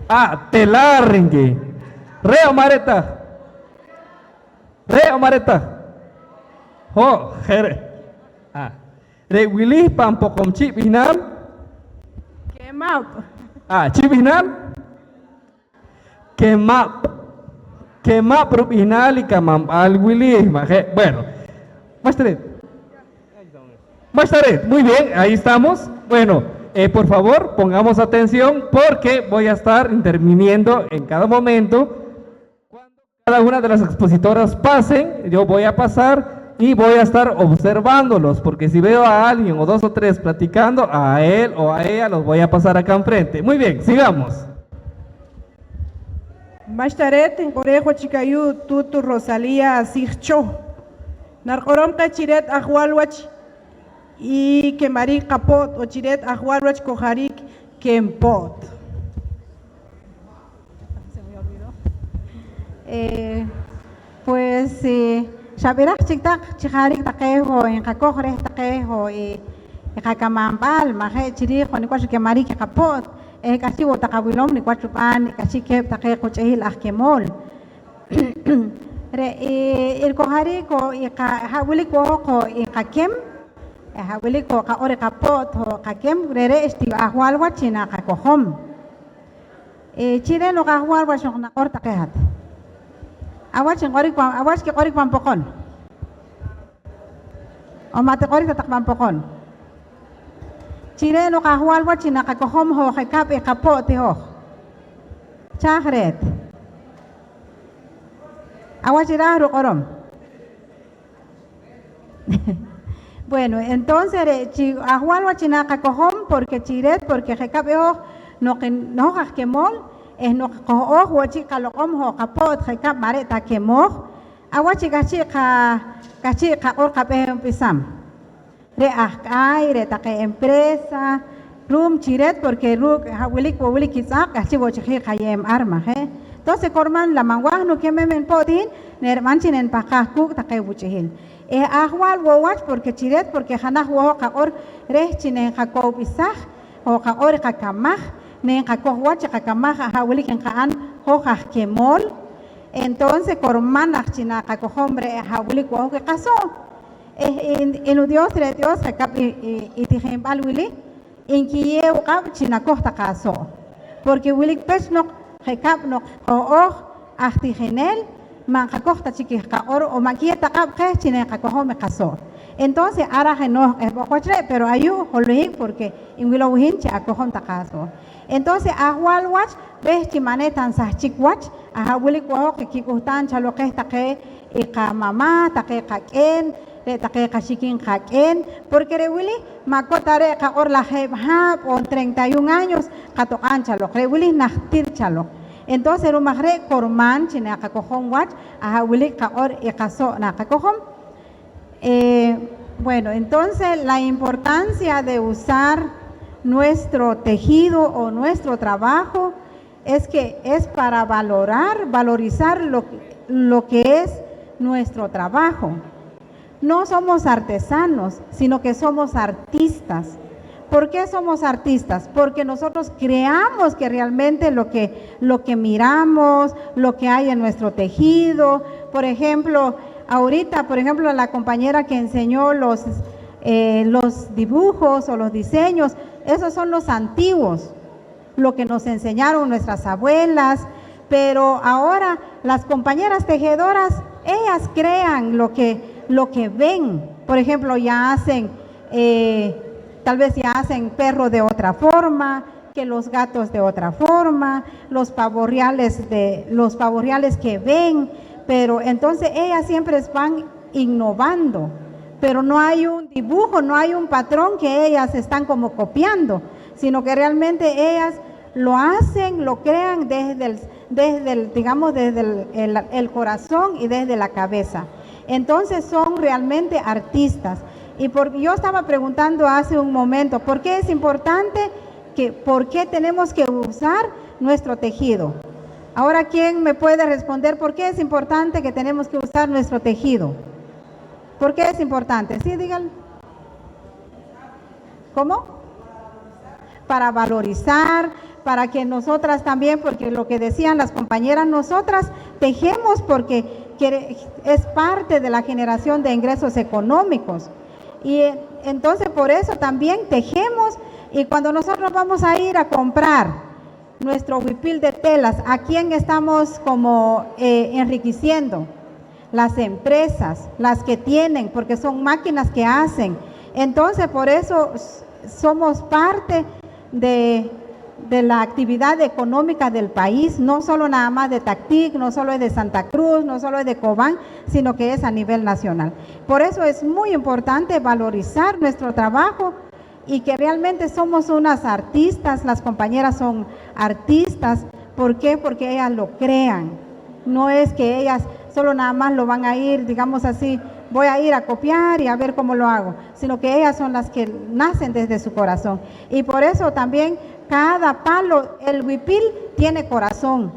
Ah, telar, nki. Re' o ma' re' ta? Re' o ma' re' ta? Ho', je' re'. Ah, re' wili pan Poqomchi' b'ihnaal? Kemab'. Ah, chi b'ihnaal? Kemab'. Kemab' rub'ihnaal i kamanb'al wili, ma' je'? Bueno, ma'xta re'. Ma'xta re'. Muy bien, ahí estamos. Bueno, eh, por favor, pongamos atención porque voy a estar interviniendo en cada momento. Cuando cada una de las expositoras pasen, yo voy a pasar y voy a estar observándolos, porque si veo a alguien o dos o tres platicando, a él o a ella los voy a pasar acá enfrente. Muy bien, sigamos. Ma'xta re't, nq'orej wach chik ayu' tuut Rosalía Asij Cho. Nariq'orom qeh chi re't ajwal wach i kemariik qapo't o chi re't ajwal wach kojariik kempo't. Eh, pues, eh, xab'iraj chik taq chi jariik taqe ho' nqakoj reh taqe ho' i, i qakamanb'al, ma' je', chi riij ho' nik' wach rikemariik i qapo't, eh, k'ahchi' wo' taq awilom nik' wach rub'an i k'ahchi' keb' taqe quch'ihil aj kemool. Re' i, i rikojariik ho' i qa-, ha' wilik wo' hoq ho' i qakem, eh, ha' wilik ho' qaq'or i qapo't ho' qakem, re're' xti ajwal wach chi naqakojom. Eh, chi re' noq ajwal wach noq naq'or taqe hat. Awach nq'orik pan, awach kiq'orik pan Poqon. On ma' tiq'orik ta taq pan Poqon. Chi re' noq ajwal wach chi naqakojom ho' je' kab' i qapo't i hoj. Chaj re't. Awach iraaj ruq'orom. Bueno, entonces re' chi ajwal wach chi naqakojom, porque chi re't, porque je' kab' i hoj noq in-, hoj aj kemool, eh, noq qoho'ooj wo' chik qaloq'om ho' qapo't je' kab' ma' re' ta kemooj, awach i k'ahchi' qa-, k'ahchi' qaq'or qab'eeh b'isam. Re' aj k'aay, re' taqe empresa, ru'um chi re't, porque ruuk' ha' wilik wo' wilik kitz'aq, k'ahchi' wo' chik jih qaye'em ar, ma' je'? Entonces, korman la man waaj nukemem npo't hin, nerib'an chi nenpahqaaj kuuk' taqe wuch'ihil. Eh, ajwal wo' wach, porque chi re't, porque jenaj wo' hoj qaq'or reh chi nenqakowb'isaj, hoj qaq'or i qakamaj, nenqakoj wach i qakamaj, ha' wilik nqa'n hoj aj kemool. Entonces, korman aj chi naqakojom re' ha' wilik wo' hoj i qaso'. Eh, i, i nu-Dios re' Dios je' kab' i, i, i tijinb'al wili nkiyeew q'ab' chi nakoj taq aso'. Porque wilik pech noq je' kab' noq qoho'ooj aj tijinel, ma' nqakoj ta chik i qaq'or on ma' kiyeew ta q'ab' qeh chi nenqakojom i qaso'. Entonces, ar aj enooj q'ehb'oq wach re', pero ayu' holohik porque nwilow hin chi akojom taq aso'. Entonces, ajwal wach reh chi ma' ne ta nsahchik wach, aha' wilik wo' hoq i kik'uhtaam chaloq qeh taqe i qamama, taqe qak'een, re' taqe qaxikin qak'een, porque re' wili ma' ko ta re' qaq'or lajeeb' haab' on treinta y un años qatoq'aam chaloq, re' wili najtir chaloq. Entonces, ru'um aj re' korman chi naqakojom wach, aha' wilik qaq'or i qaso' naqakojom. Eh, bueno, entonces la importancia de usar nuestro tejido o nuestro trabajo es que es para valorar, valorizar lo, lo que es nuestro trabajo. No somos artesanos, sino que somos artistas. ¿Por qué somos artistas? Porque nosotros creamos que realmente lo que, lo que miramos, lo que hay en nuestro tejido. Por ejemplo, ahorita, por ejemplo, la compañera que enseñó los, eh, los dibujos o los diseños, esos son los antiguos, lo que nos enseñaron nuestras abuelas, pero ahora las compañeras tejedoras, ellas crean lo que, lo que ven. Por ejemplo, ya hacen, eh, tal vez ya hacen perro de otra forma, que los gatos de otra forma, los pavos reales de, los pavos reales que ven, pero entonces ellas siempre van innovando, pero no hay un dibujo, no hay un patrón que ellas están como copiando, sino que realmente ellas lo hacen, lo crean desde el, desde el, digamos, desde el, el, el corazón y desde la cabeza. Entonces son realmente artistas. Y por, yo estaba preguntando hace un momento, ¿por qué es importante que, por qué tenemos que usar nuestro tejido? Ahora, ¿quién me puede responder por qué es importante que tenemos que usar nuestro tejido? ¿Por qué es importante? Sí, díganlo. ¿Cómo? Para valorizar, para que nosotras también, porque lo que decían las compañeras, nosotras tejemos porque quere-, es parte de la generación de ingresos económicos. Y, eh, entonces por eso también tejemos, y cuando nosotros vamos a ir a comprar nuestro huipil de telas, ¿a quién estamos como, eh, enriqueciendo? Las empresas, las que tienen, porque son máquinas que hacen. Entonces, por eso s-, somos parte de, de la actividad económica del país, no solo nada más de Tactic, no solo es de Santa Cruz, no solo es de Cobán, sino que es a nivel nacional. Por eso es muy importante valorizar nuestro trabajo y que realmente somos unas artistas, las compañeras son artistas. ¿Por qué? Porque ellas lo crean. No es que ellas solo nada más lo van a ir, digamos así, voy a ir a copiar y a ver cómo lo hago, sino que ellas son las que nacen desde su corazón. Y por eso también cada palo, el huipil, tiene corazón.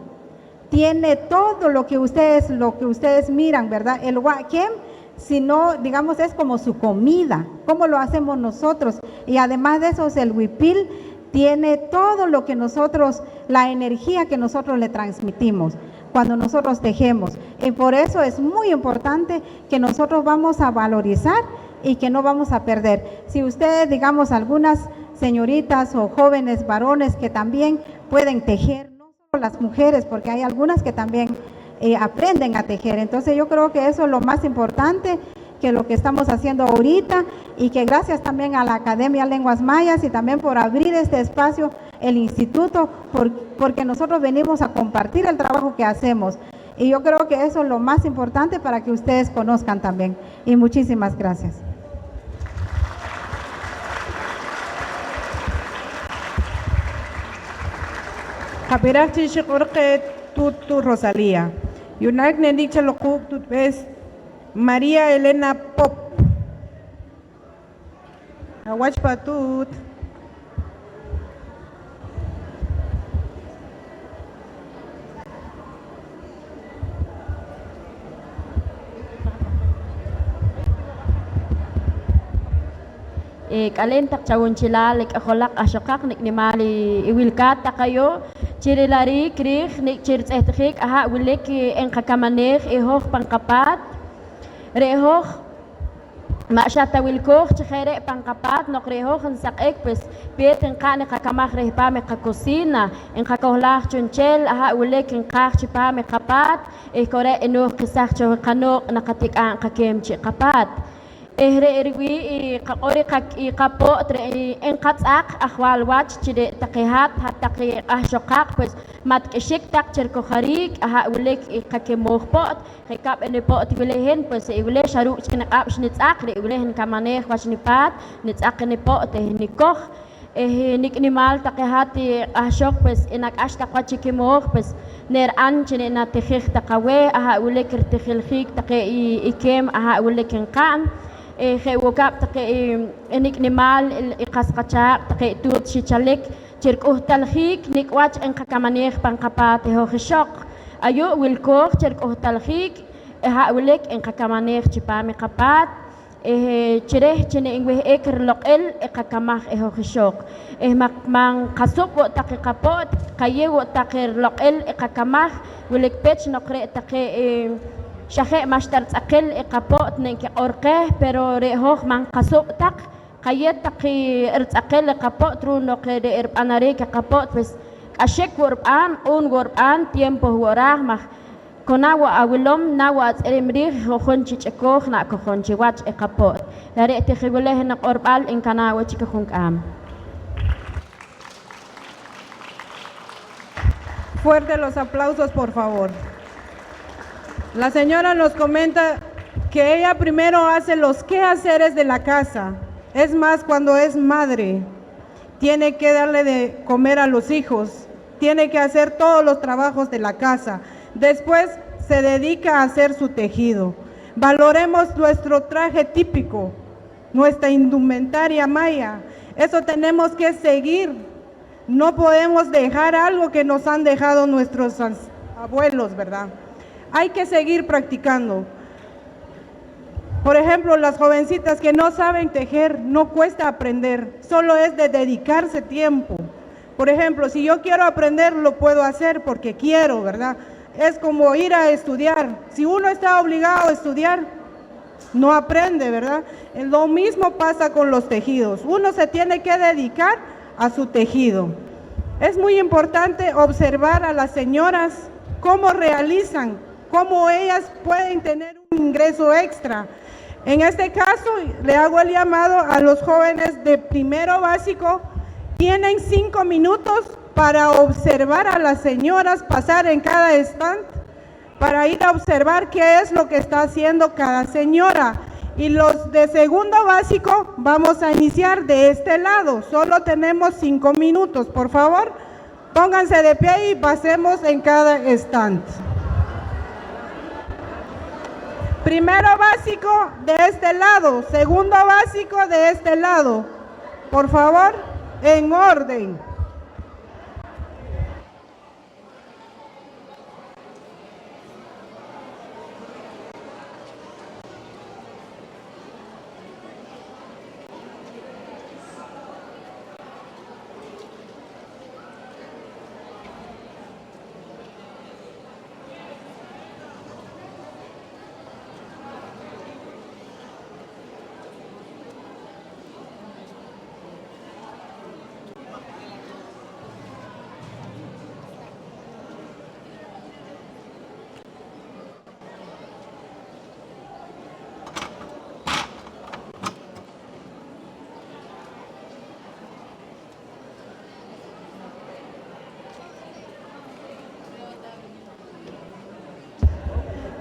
Tiene todo lo que ustedes, lo que ustedes miran, ¿verdad? El wa'keem, sino, digamos, es como su comida, como lo hacemos nosotros. Y además de eso, el huipil tiene todo lo que nosotros, la energía que nosotros le transmitimos cuando nosotros tejemos. Y por eso es muy importante que nosotros vamos a valorizar y que no vamos a perder. Si ustedes, digamos, algunas señoritas o jóvenes varones que también pueden tejer, no solo las mujeres, porque hay algunas que también, eh, aprenden a tejer. Entonces yo creo que eso es lo más importante que lo que estamos haciendo ahorita, y que gracias también a la Academia Lenguas Mayas y también por abrir este espacio el instituto, por-, porque nosotros venimos a compartir el trabajo que hacemos. Y yo creo que eso es lo más importante para que ustedes conozcan también. Y muchísimas gracias. Qab'iraj chi xiq'or qeh tuut, tuut Rosalía. Yu'naak nelik chaloq quuk' tuutb'ees María Elena Pop. Awach pa' tuut. Eh, k'aleen taq chawunchelaal, eh, k'ijolaq, q'ahxoqaq, nik' nimaal i, i wilkaat taq ayu' chi rilariik riij nik' chi ritz'ehtjiik aha' wilik, eh, enqakamaneej i hoj pan qapaat. Re' hoj ma' xa ta wilkooj chi je' re' pan qapaat, noq re' hoj nsaq'ik, pues, peet nqa'n i qakamaj reh paam i qacocina, nqakohlaaj chu'nchel aha' wilik nqaaj chipaam i qapaat, eh, ku re' nooj qesaj cho i qanooq' naqatik'aab' qakeem chi qapaat. Eh, re' riwii' i qaq'or i qa-, i qapo't re' nqatz'aq ajwaal wach chi re' taqe hat, hat taqe q'ahxoqaq, pues, ma' tk'ixik taq chi rikojariik aha' wilik i qakemooj po't. Je' kab' i nipo't wili hin, pues, re' wili xa ruuk' chik niq'ab' xnitz'aq, re' wili nkamaneej wach nipaat, nitz'aq i nipo't eh nikoj. Eh, nik' nimaal taqe hat i q'ahxoq, pues, i nak'ax taq wach i kimooj, pues, neri'an chi ninatijij taq aweh aha' wilik ritijiljiik taqe i, i keem aha' wilik nqa'n. Eh, je' wo' kab' taqe i, i nik' nimaal i, i qas qachaaq' taqe tuut xichalik chi rik'uhtaljiik nik' wach enqakamaneej pan qapaat i hoj ixoq. Ayu' wilkooj chi rik'uhtaljiik i aha' wilik enqakamaneej chipaam i qapaat. Eh, chi reh chi nenwih'ik riloq'il i qakamaj i hoj ixoq. Eh, ma, ma' nqasub' wo' taq i qapo't, qayeew wo' taq riloq'il i qakamaj, wilik pech noq re' taqe, eh, xa je' ma'xta ritz'aqil i qapo't nenkiq'or qeh, pero re' hoj ma' nqasub' taq, qayeew taq i ritz'aqil i qapo't ru'um noq re' rib'anariik i qapo't, pues, k'axik wo' rib'an, q'uun wo' rib'an, tiempo wo' raaj, maj ku na wo' awilom, na wo' atz'irim riij, ju'jun chi ch'ikooj nakojom chiwach i qapo't. Re' re' ti je' wili i niq'orb'al, nkanaa' wo' chik i junk'aam. Fuerte los aplausos, por favor. La señora nos comenta que ella primero hace los quehaceres de la casa. Es más, cuando es madre, tiene que darle de comer a los hijos, tiene que hacer todos los trabajos de la casa. Después se dedica a hacer su tejido. Valoremos nuestro traje típico, nuestra indumentaria maya. Eso tenemos que seguir. No podemos dejar algo que nos han dejado nuestros ans-, abuelos, ¿verdad? Hay que seguir practicando. Por ejemplo, las jovencitas que no saben tejer, no cuesta aprender, solo es de dedicarse tiempo. Por ejemplo, si yo quiero aprender, lo puedo hacer porque quiero, ¿verdad? Es como ir a estudiar. Si uno está obligado a estudiar, no aprende, ¿verdad? Lo mismo pasa con los tejidos. Uno se tiene que dedicar a su tejido. Es muy importante observar a las señoras cómo realizan, cómo ellas pueden tener un ingreso extra. En este caso, le hago el llamado a los jóvenes de primero básico. Tienen cinco minutos para observar a las señoras pasar en cada stand para ir a observar qué es lo que está haciendo cada señora. Y los de segundo básico, vamos a iniciar de este lado. Solo tenemos cinco minutos. Por favor, pónganse de pie y pasemos en cada stand. Primero básico de este lado, segundo básico de este lado. Por favor, en orden.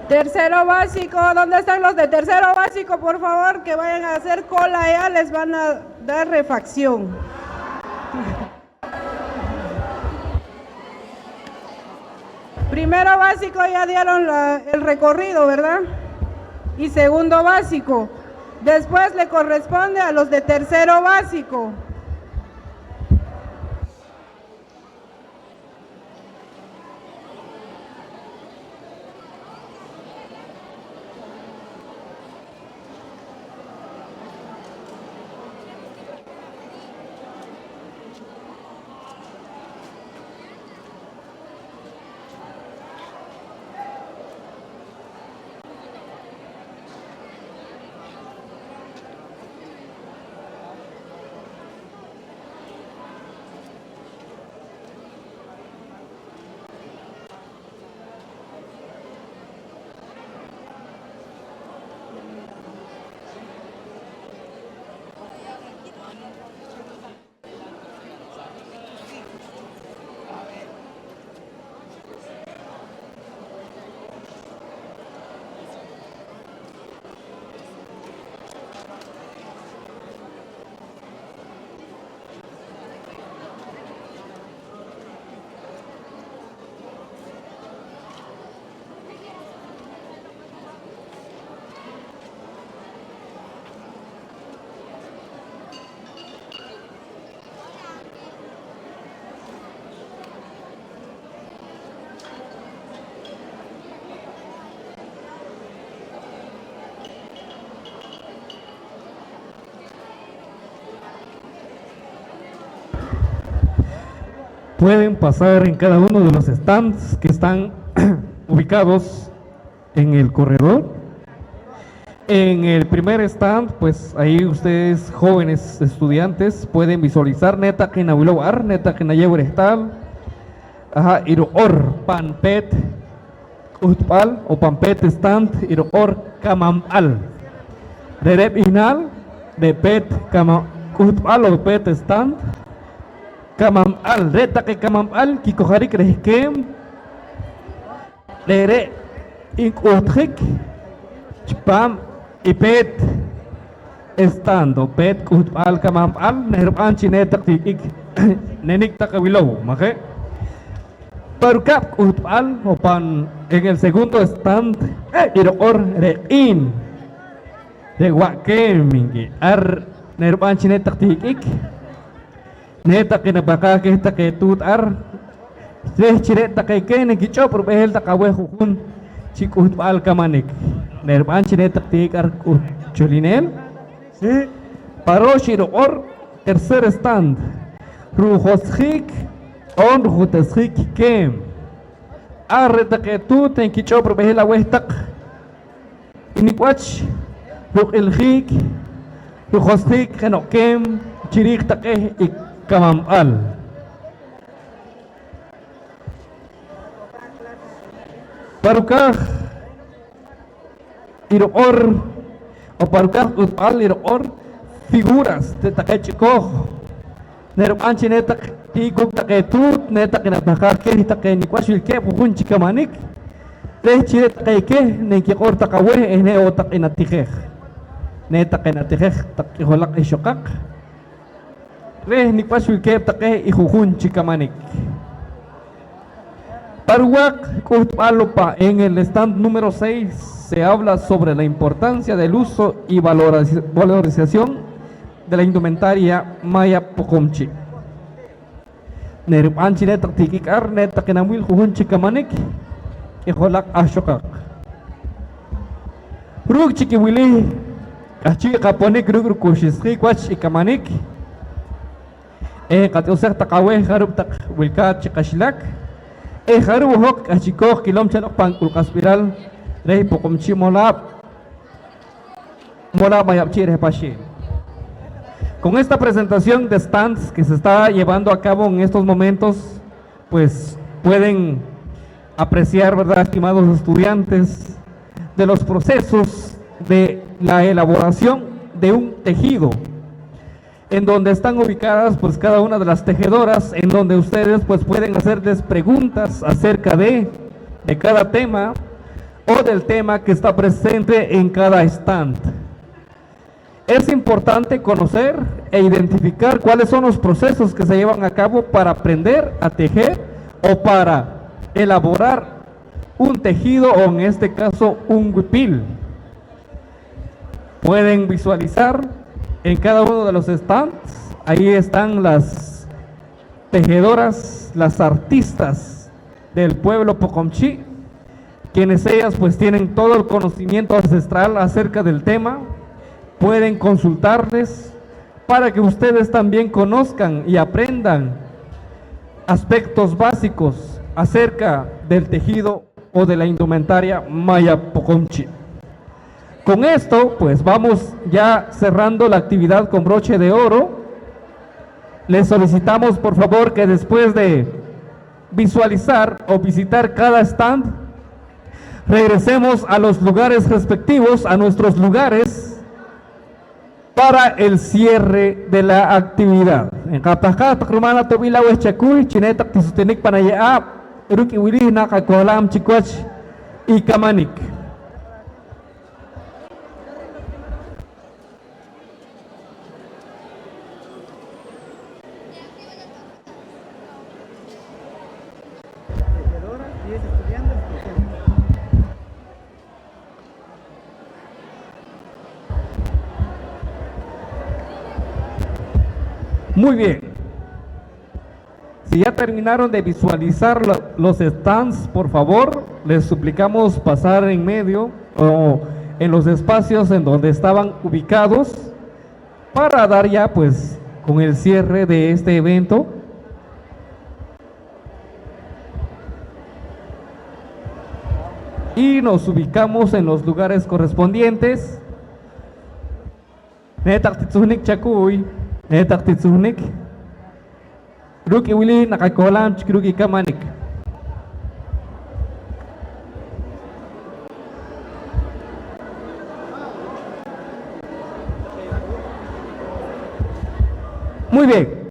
Tercero básico, ¿dónde están los de tercero básico? Por favor, que vayan a hacer cola allá, les van a dar refacción. Primero básico ya dieron la, el recorrido, ¿verdad? Y segundo básico. Después le corresponde a los de tercero básico. Pueden pasar en cada uno de los stands que están ubicados en el corredor. En el primer stand, pues ahí ustedes, jóvenes estudiantes, pueden visualizar, ne taq i nawilow ar, ne taq i nayeew rehtaal. Aha', i ruq'or pan peet k'uhtb'al o pan peet stand, i ruq'or kamanb'al. Re're' b'ihnaal, re' peet kama-, k'uhtb'al o peet stand, kamanb'al. Re' taqe kamanb'al kikojarik rehkeem Re're' nk'uhtjik chipaam i peet stand o peet k'uhtb'al kamanb'al, ne rib'an chi ne taq tiik'ik ne nik' taq awilow, maje'? Pa rukab' k'uhtb'al o pan en el segundo stand, i riq'or re' q'iin, re' wa' keem, nki. Ar ne rib'an chi ne taq tiik'ik, ne taq i napahqaaj keh taqe tuut ar, reh chi re' taqe keh nakich'ob' rub'ehel taq aweh ju'jun chi k'uhtb'al kamanik. Ne rib'an chi ne taq tiik'ik ar k'uht-, cholineel. Pa roox i riq'or tercer stand, rujosjiik oon rujutesjiik keem. Ar re' taqe tuut enkich'ob' rub'ehel aweh taq i nik' wach ruq'iljiik, rujosjiik jeno' keem chi riij taqe i kamanb'al. Pa rukaaj i riq'or, o pa rukaaj k'uhtb'al i riq'or figuras, re' taqe ch'ikooj, ne rib'an chi ne taq tiik kuuk' taqe tuut, ne taq i napahqaaj keh taqe nik' wach wilkeeb' ju'jun chi kamanik, reh chi re' taqe keh ne nkiq'or taq aweh eh ne wo' taq i natijej, ne taqe natijej taq k'ijolaq ixoqaq, reh nik' wach wilkeeb' taqe i ju'jun chi kamanik. Pa ruwaaq k'uhtb'al, pa en el stand número seis se habla sobre la importancia del uso y valora-, valorización de la indumentaria maya Poqomchi'. Ne rib'an chi ne taq tiik'ik ar, ne taq i nanwil ju'jun chi kamanik k'ijolaq ahxoqaq. Ruuk' chik i wili, k'ahchi' qaponik ruuk' rukuxisjiik wach i kamanik. Eh, nqatioxej taq aweh jarub' taq wilkaat chi qaxilak, eh, jarub' wo' hoq k'ahchi'kooj kilom chaloq pan k'ulq'asb'iral reh Poqomchi' Molaab', Molaab' Mayab'chi' reh Paxiil. Con esta presentación de stands que se está llevando a cabo en estos momentos, pues pueden apreciar, ¿verdad, estimados estudiantes, de los procesos de la elaboración de un tejido, en donde están ubicadas, pues, cada una de las tejedoras, en donde ustedes, pues, pueden hacerles preguntas acerca de, de cada tema o del tema que está presente en cada stand. Es importante conocer e identificar cuáles son los procesos que se llevan a cabo para aprender a tejer o para elaborar un tejido o, en este caso, un huipil. Pueden visualizar en cada uno de los stands, ahí están las tejedoras, las artistas del pueblo Poqomchi', quienes ellas, pues, tienen todo el conocimiento ancestral acerca del tema, pueden consultarles para que ustedes también conozcan y aprendan aspectos básicos acerca del tejido o de la indumentaria maya Poqomchi'. Con esto, pues, vamos ya cerrando la actividad con broche de oro. Les solicitamos, por favor, que después de visualizar o visitar cada stand, regresemos a los lugares respectivos, a nuestros lugares, para el cierre de la actividad. Nqapahqaaj taq rumaal ato'b'il aweh chakuy chi ne taq tisutinik pan aye'aab', ruuk' i wili naqakohlaam chik wach i kamanik. Muy bien. Si ya terminaron de visualizar lo-, los stands, por favor, les suplicamos pasar en medio o en los espacios en donde estaban ubicados para dar ya, pues, con el cierre de este evento. Y nos ubicamos en los lugares correspondientes. Ne taq titzuhnik chakuy, ne taq titzuhnik. Ruuk' i wili naqakohlaam chik ruuk' i kamanik. Muy bien.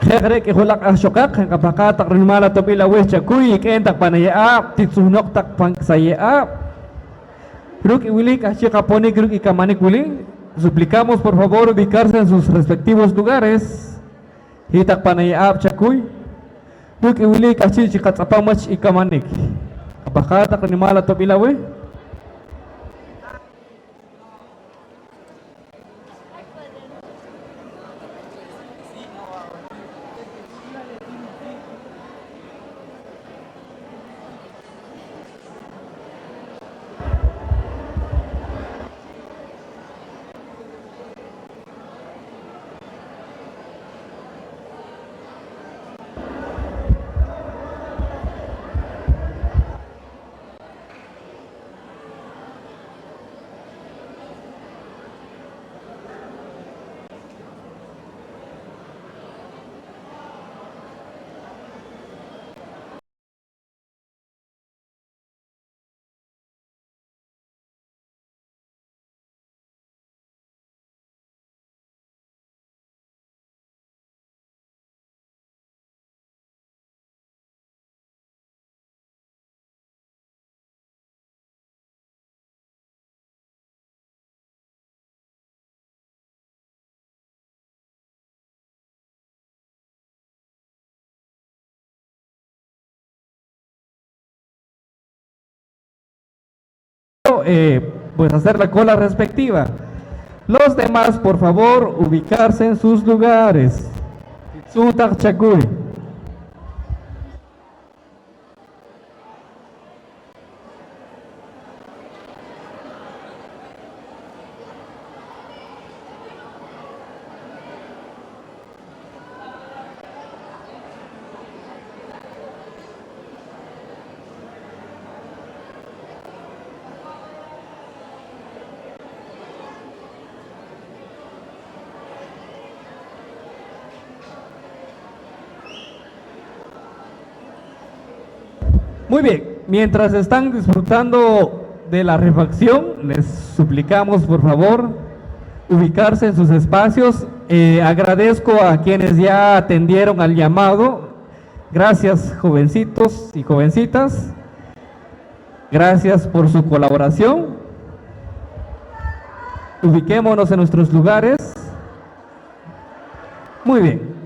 Je' aj re' k'ijolaq aj ixoqaq, nqapahqaaj taq rinimaal ato'b'il aweh chakuy, ik'een taq pan aye'aab', titzuhnoq taq pan saye'aab'. Ruuk' i wili k'ahchi' qaponik ruuk' i kamanik wili. Suplicamos, por favor, ubicarse en sus respectivos lugares. Hiy taq pan aye'aab' chakuy. Ruuk' i wili k'ahchi' chi qatz'apam wach i kamanik. Nqapahqaaj taq rinimaal ato'b'il aweh. Eh, pues hacer la cola respectiva. Los demás, por favor, ubicarse en sus lugares. Tzuhn taq chakuy. Muy bien, mientras están disfrutando de la refacción, les suplicamos, por favor, ubicarse en sus espacios. Eh, agradezco a quienes ya atendieron al llamado. Gracias, jovencitos y jovencitas. Gracias por su colaboración. Ubiquémonos en nuestros lugares. Muy bien.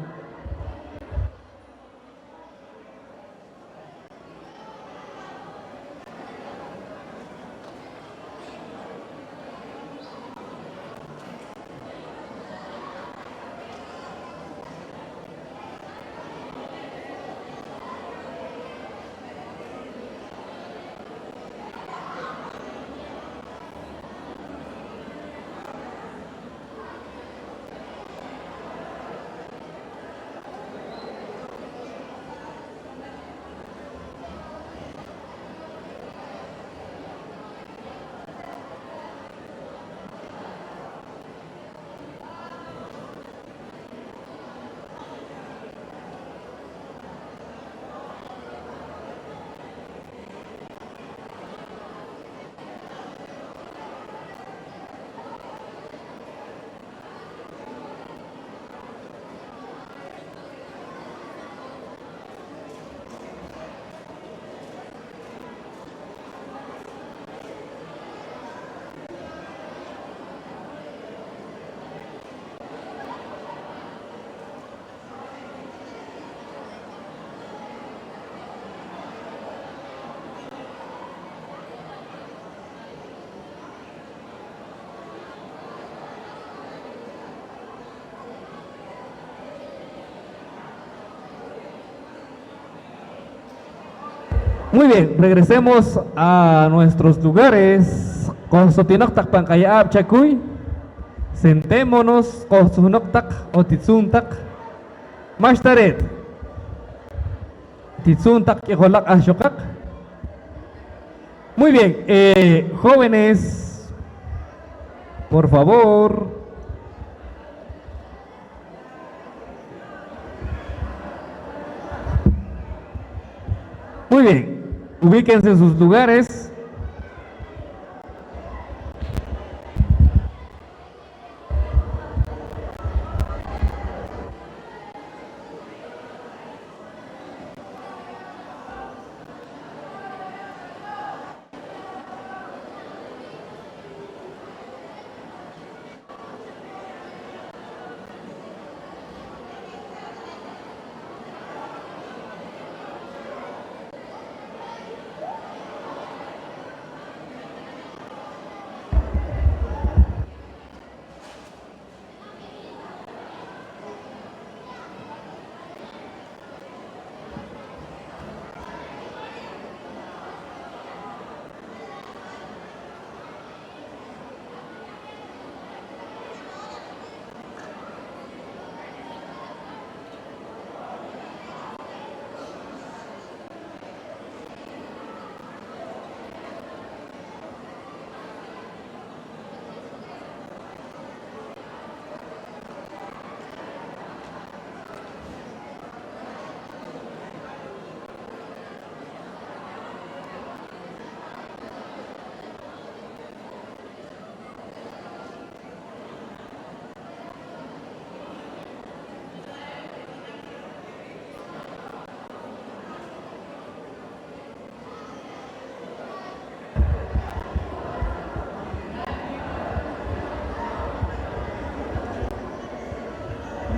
Muy bien, regresemos a nuestros lugares. Qojsotinoq taq pan qaye'aab' chakuy. Sentémonos, qojtzuhnoq taq o titzuhn taq. Ma'xta reet. Titzuhn taq k'ijolaq aj ixoqaq. Muy bien, eh, jóvenes, por favor. Muy bien, ubíquense en sus lugares.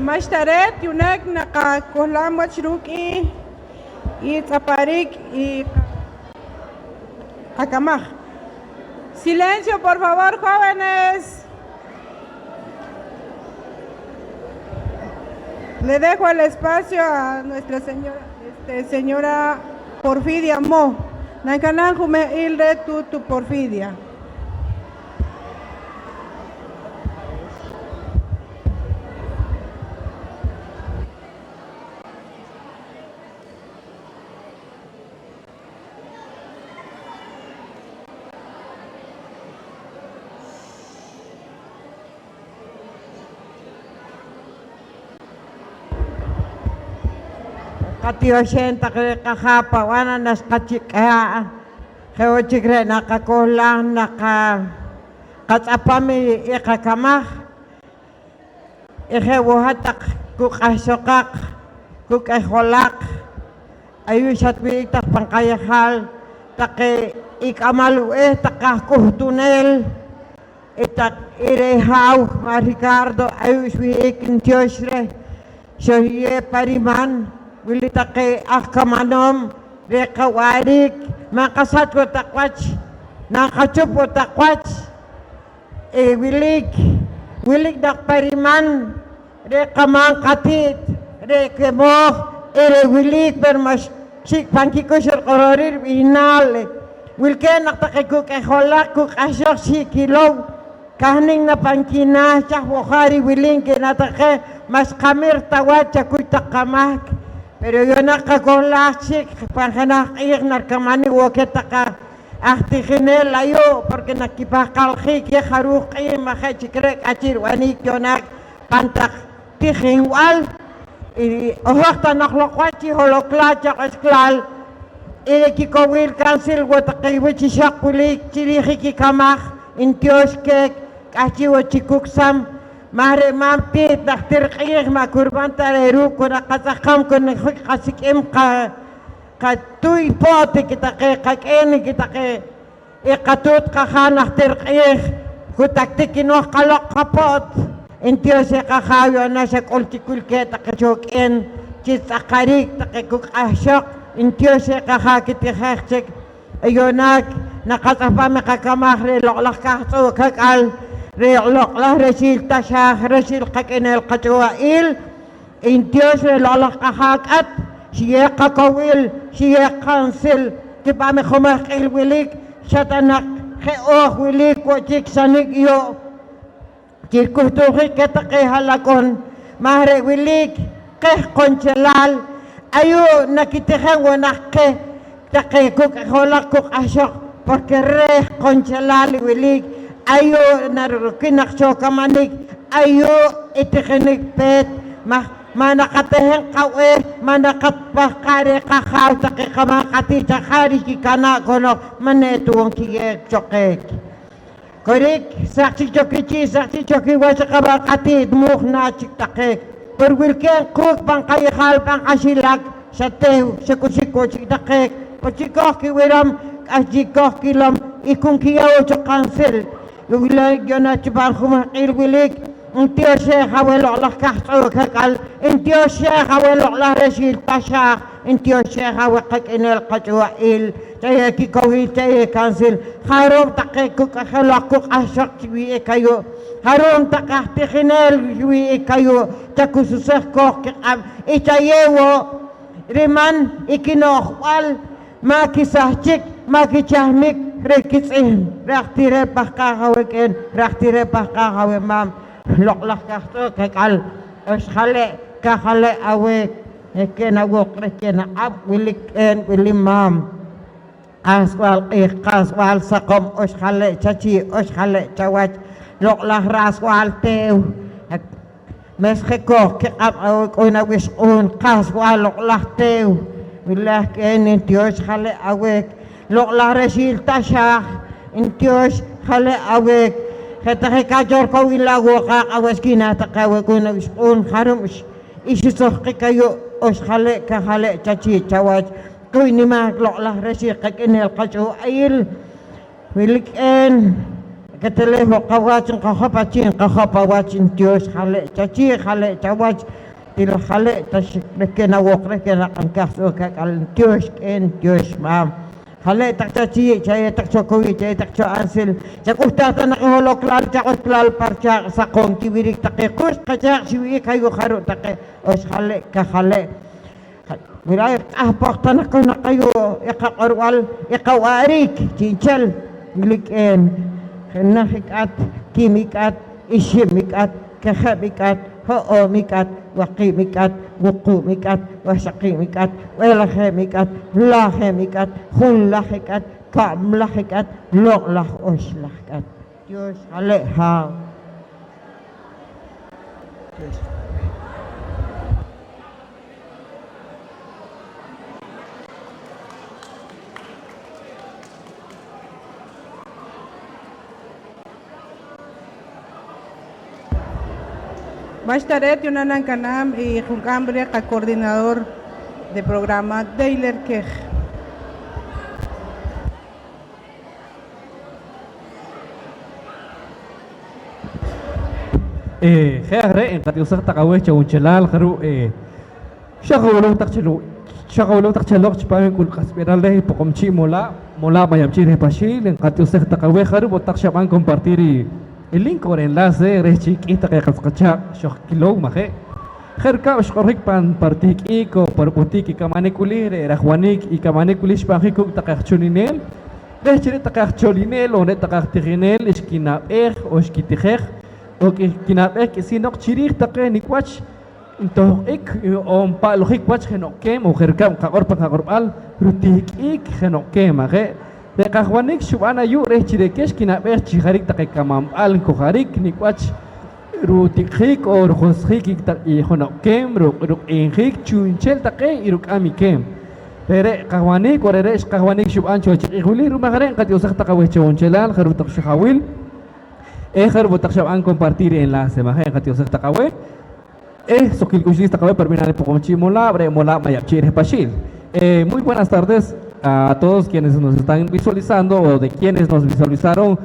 Ma'xta reet, yu'naak naqakohlam wach ruuk' i, i tz'apariik i qakamaj. Silencio, por favor, jóvenes. Le dejo el espacio a nuestra señora, este, señora Porfidia Mo. Nankanan jumehq'iil reh tuut Porfidia. Qatioxem taq reh qAjaaw pan b'anan naxqachik'aa', je' wo' chik re' naqakohlam naqa-, qatz'apam i, i qakamaj. Eh je' wo' hat-taq ku q'ahxoqaq, ku k'ijolaq, ayu' xatwih'ik taq pan qayejaal taqe i k'amal b'eeh taq aj k'uhtuneel, eh taq i re' haaw ma' Ricardo ayu' xwih'ik, ntiox reh, xoyew pa riman. Wili taqe aj kamanoom reh qawa'riik, ma' nqasach wo' taq wach, naqachup wo' taq wach. Eh wilik, wilik naq pa riman re' qamaam qati't, re' Kemooj, eh re' wilik, pero ma' xik' pan kik'ux riq'ororik rib'ihnaal. Wilkeeb' naq taqe ku k'ijolaq, ku q'ahxoq xikilow, kahnik na pan kinaah chaj wo' jariik wili nki'nam taqe, ma' xqamir ta wach, chakuy taq qamahk. Pero yu'naak qakohlaaj chik pan jenaj q'iij narikamanik wo' keh taqe aj tijineel ayu', porque nakipahqaljiik keh jaruuj q'iij, ma' je' chik re' k'ahchi' rib'aniik yu'naak pan taq tijinb'al. Y hoj ta naq loq wach chi holoklaal chaq ixq'uunlaal, y re' kikowiil kansil wo' taqe wach ixoq wilik chi riij i kikamaj, ntiox keh, k'ahchi' wo' chik kuksam, maj re' maam ti't najtir q'iij ma' kurub'an ta re' ruuk', ku naqatz'aqam, ku najik qasik'im qa-, qatuy po't i taqe qak'een i taqe i qatuut qajaaw najtir q'iij, ku taktik i nooj qaloq' qapo't. Ntiox re' qAjaaw, yu'naak xak'ul chik wilkeeb' taqe cho k'een chi tz'aqariik taqe ku q'ahxoq. Ntiox re' qAjaaw, kitijej chik. Yu'naak naqatz'apam i qakamaj re' Loq'laj Kaj Tz'uhk Ak'al, re' Loq'laj Rexiil Taxaaj, Rexiil Qak'ineel Qach'uwa'iil. Ntiox re' Loq'laj Qajaaw K'at, xiyeew qakowiil, xiyeew qansil chipam i jumehq'iil wilik, xa ta naq je' ooj wilik wo' chik xanik' yu' chi rik'uhtuljik keh taqe ha'lak'un, maj re' wilik qeh qunchelaal, ayu' nakitijem wo' naq qeh taqe ku k'ijolaq, ku q'ahxoq, porque reh qunchelaal i wilik, ayu' narukik naq cho kamanik, ayu' i tijinik peet, maj ma' naqatijem qab'eeh, ma' naqapahqaa' reh qajaaw taqe qamaam qati't, xa jariik kikanaa' konob', ma' ne ta wo' nkiyeew cho qeh. Korik, saq chik cho kichii', saq chik cho kiwach i qamaam qati't, muj naah chik taqe. Pero wilkeeb' quuk' pan qayejaal, pan qaxilak, xa teew, xa k'uxik wo' chik taqe, k'uxik koj kib'iram, k'ahchi' koj kilom, y ku nkiyeew wo' cho qansil. Wi wili yu'naak chipam jumehq'iil wilik, ntioxej aweh Loq'laj Kaj Tz'uhk Ak'al, ntioxej aweh Loq'laj Rexiil Taxaaj, ntioxej aweh qak'ineel qach'uwa'iil, chayeew kikowiil, chayeew kansil, jarub' taqe ku k'ijolaq, ku q'ahxoq chi wih'ik ayu', jarub' taqe aj tijineel wih'ik ayu', chakususej koj kiq'ab' y chayeew wo' riman i kino'jb'al, ma' kisahchik, ma' kichahmik reh kitz'ihb'. Raj ti re' pahqaaj aweh k'een, raj ti re' pahqaaj aweh maam, Loq'laj Kaj Tz'uhk Ak'al, oxjale' kajale' aweh, eh, k'een awooq reh k'een aq'ab' wilik k'een wili maam. Qasb'al q'iij, qasb'al saqom, oxjale' chachii', oxjale' chawach, Loq'laj Rasb'al Teew. Mes je koj kiq'ab' awuk'uun awixq'uun, qasb'al Loq'laj Teew, wilaj k'een ntiox jale' aweh, Loq'laj Rexiil Taxaaj, ntiox jale' aweh, je' taqe k'ahchi' rikowiil awooq aq'ab' wach kinaah taqe awuk'uun awixq'uun, jarub' ix-, ixusoqik ayu', oxjale' kajale' chachii' chawach, kuy nimaak Loq'laj Rexiil qak'ineel qach'uwa'iil. Wilik k'een, Qetelej wo' qawach, nqajop achii', nqajop awach, ntyoox jale' chachii', jale' chawach, til jale' ta xik reh keh nawooq reh keh naq'ankaj su'uk ak'al, ntyoox k'een, ntyoox maam. Jale' taq chachii', chayeew taq cho kowii', chayeew taq cho ansil, chak'uhtaaj ta naq i holoklaal, chaq'uhklaal pa richaaq' saqoom chi wirik taqe quxq qachaaq' xiwih'ik, ayu' jaru' taqe ox jale' kajale'. Wi raaj tz'ahpaj ta naq ko naq ayu' i qaq'orb'al, i qawa'riik chi'nchel wilik k'een, jenaj i k'at, kiib' i k'at, ixib' i k'at, kijeb' i k'at, ho'oob' i k'at, waqiib' i k'at, wuquub' i k'at, waxaqiib' i k'at, b'elejeb' i k'at, lajeeb' i k'at, junlaj i k'at, kab'laj i k'at, loq'laj oxlaj k'at. Tyoox jale' haaw. Ma'xta re't, yu'na nankanaam i junk'aam reh qacoordinador de programa, Deyler Quej. Eh, je' aj re', nqatioxej taq aweh chawunchelal, jaru', eh, xajawilow taq chi lo-, xajawilow taq chaloq chipam i k'ul q'ahsb'iral reh i Poqomchi' Molaab', Molaab' Mayab'chi' reh Paxiil, nqatioxej taq aweh, jaru' wo' taq xab'an compartir i, i link o re enlace reh chi k'ih taqe qas qachaaq' xojkilow, maje'? Je' rikab' xq'orjik pan, pa ritihk'iik o pa rib'uhtik i kamanik wili, re' rajwanik i kamanik wili xb'anjik kuuk' taqe aj cholineel, reh chi re' taqe aj cholineel on re' taqe aj tijineel xkinab'eej o xkitijej o ki-, kinab'eej k'isiinoq chi riij taqe nik' wach ntohq'ik on pa'lojik wach jeno' keem, o je' rikab' nqaq'or pan qaq'orb'al, rutihk'iik jeno' keem, maje'? Re' qajwanik xub'an ayu' reh chi re' keh xkinab'eej chi jariik taqe kamanb'al nkojarik nik' wach rutik'jik o rujohsjik i ta-, i jeno' keem, ru-, ruq'i'njik chu'nchel taqe i ruk'am i keem. Re're' qajwanik o re're' xqajwanik xub'an cho chi q'iij wili. Ru'um aj re' nqatioxej taq aweh chawunchelal, jaru' taq xajawil eh jaru' wo' taq xab'an compartir i enlace, maje'? Nqatioxej taq aweh. Eh, suqkiil k'uxliis taq aweh pa rib'ihnaal i Poqomchi' Molaab', re' Molaab' Mayab'chi' reh Paxiil. Eh, muy buenas tardes a todos quienes nos están visualizando o de quienes nos visualizaron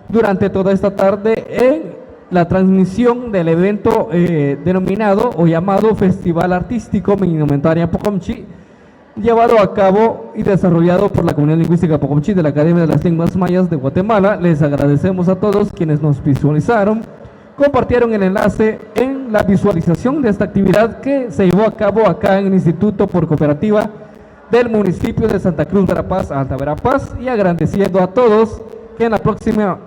durante toda esta tarde en la transmisión del evento, eh, denominado o llamado Festival Artístico Indumentaria Poqomchi', llevado a cabo y desarrollado por la Comunidad Lingüística Poqomchi' de la Academia de las Lenguas Mayas de Guatemala. Les agradecemos a todos quienes nos visualizaron, compartieron el enlace en la visualización de esta actividad que se llevó a cabo acá en el Instituto por Cooperativa del municipio de Santa Cruz Verapaz, Alta Verapaz, y agradeciendo a todos que en la próxima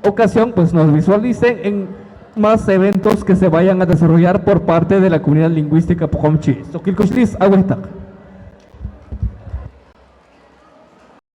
ocasión, pues, nos visualicen en más eventos que se vayan a desarrollar por parte de la Comunidad Lingüística Poqomchi'. Suqkiil k'uxliis aweh taq.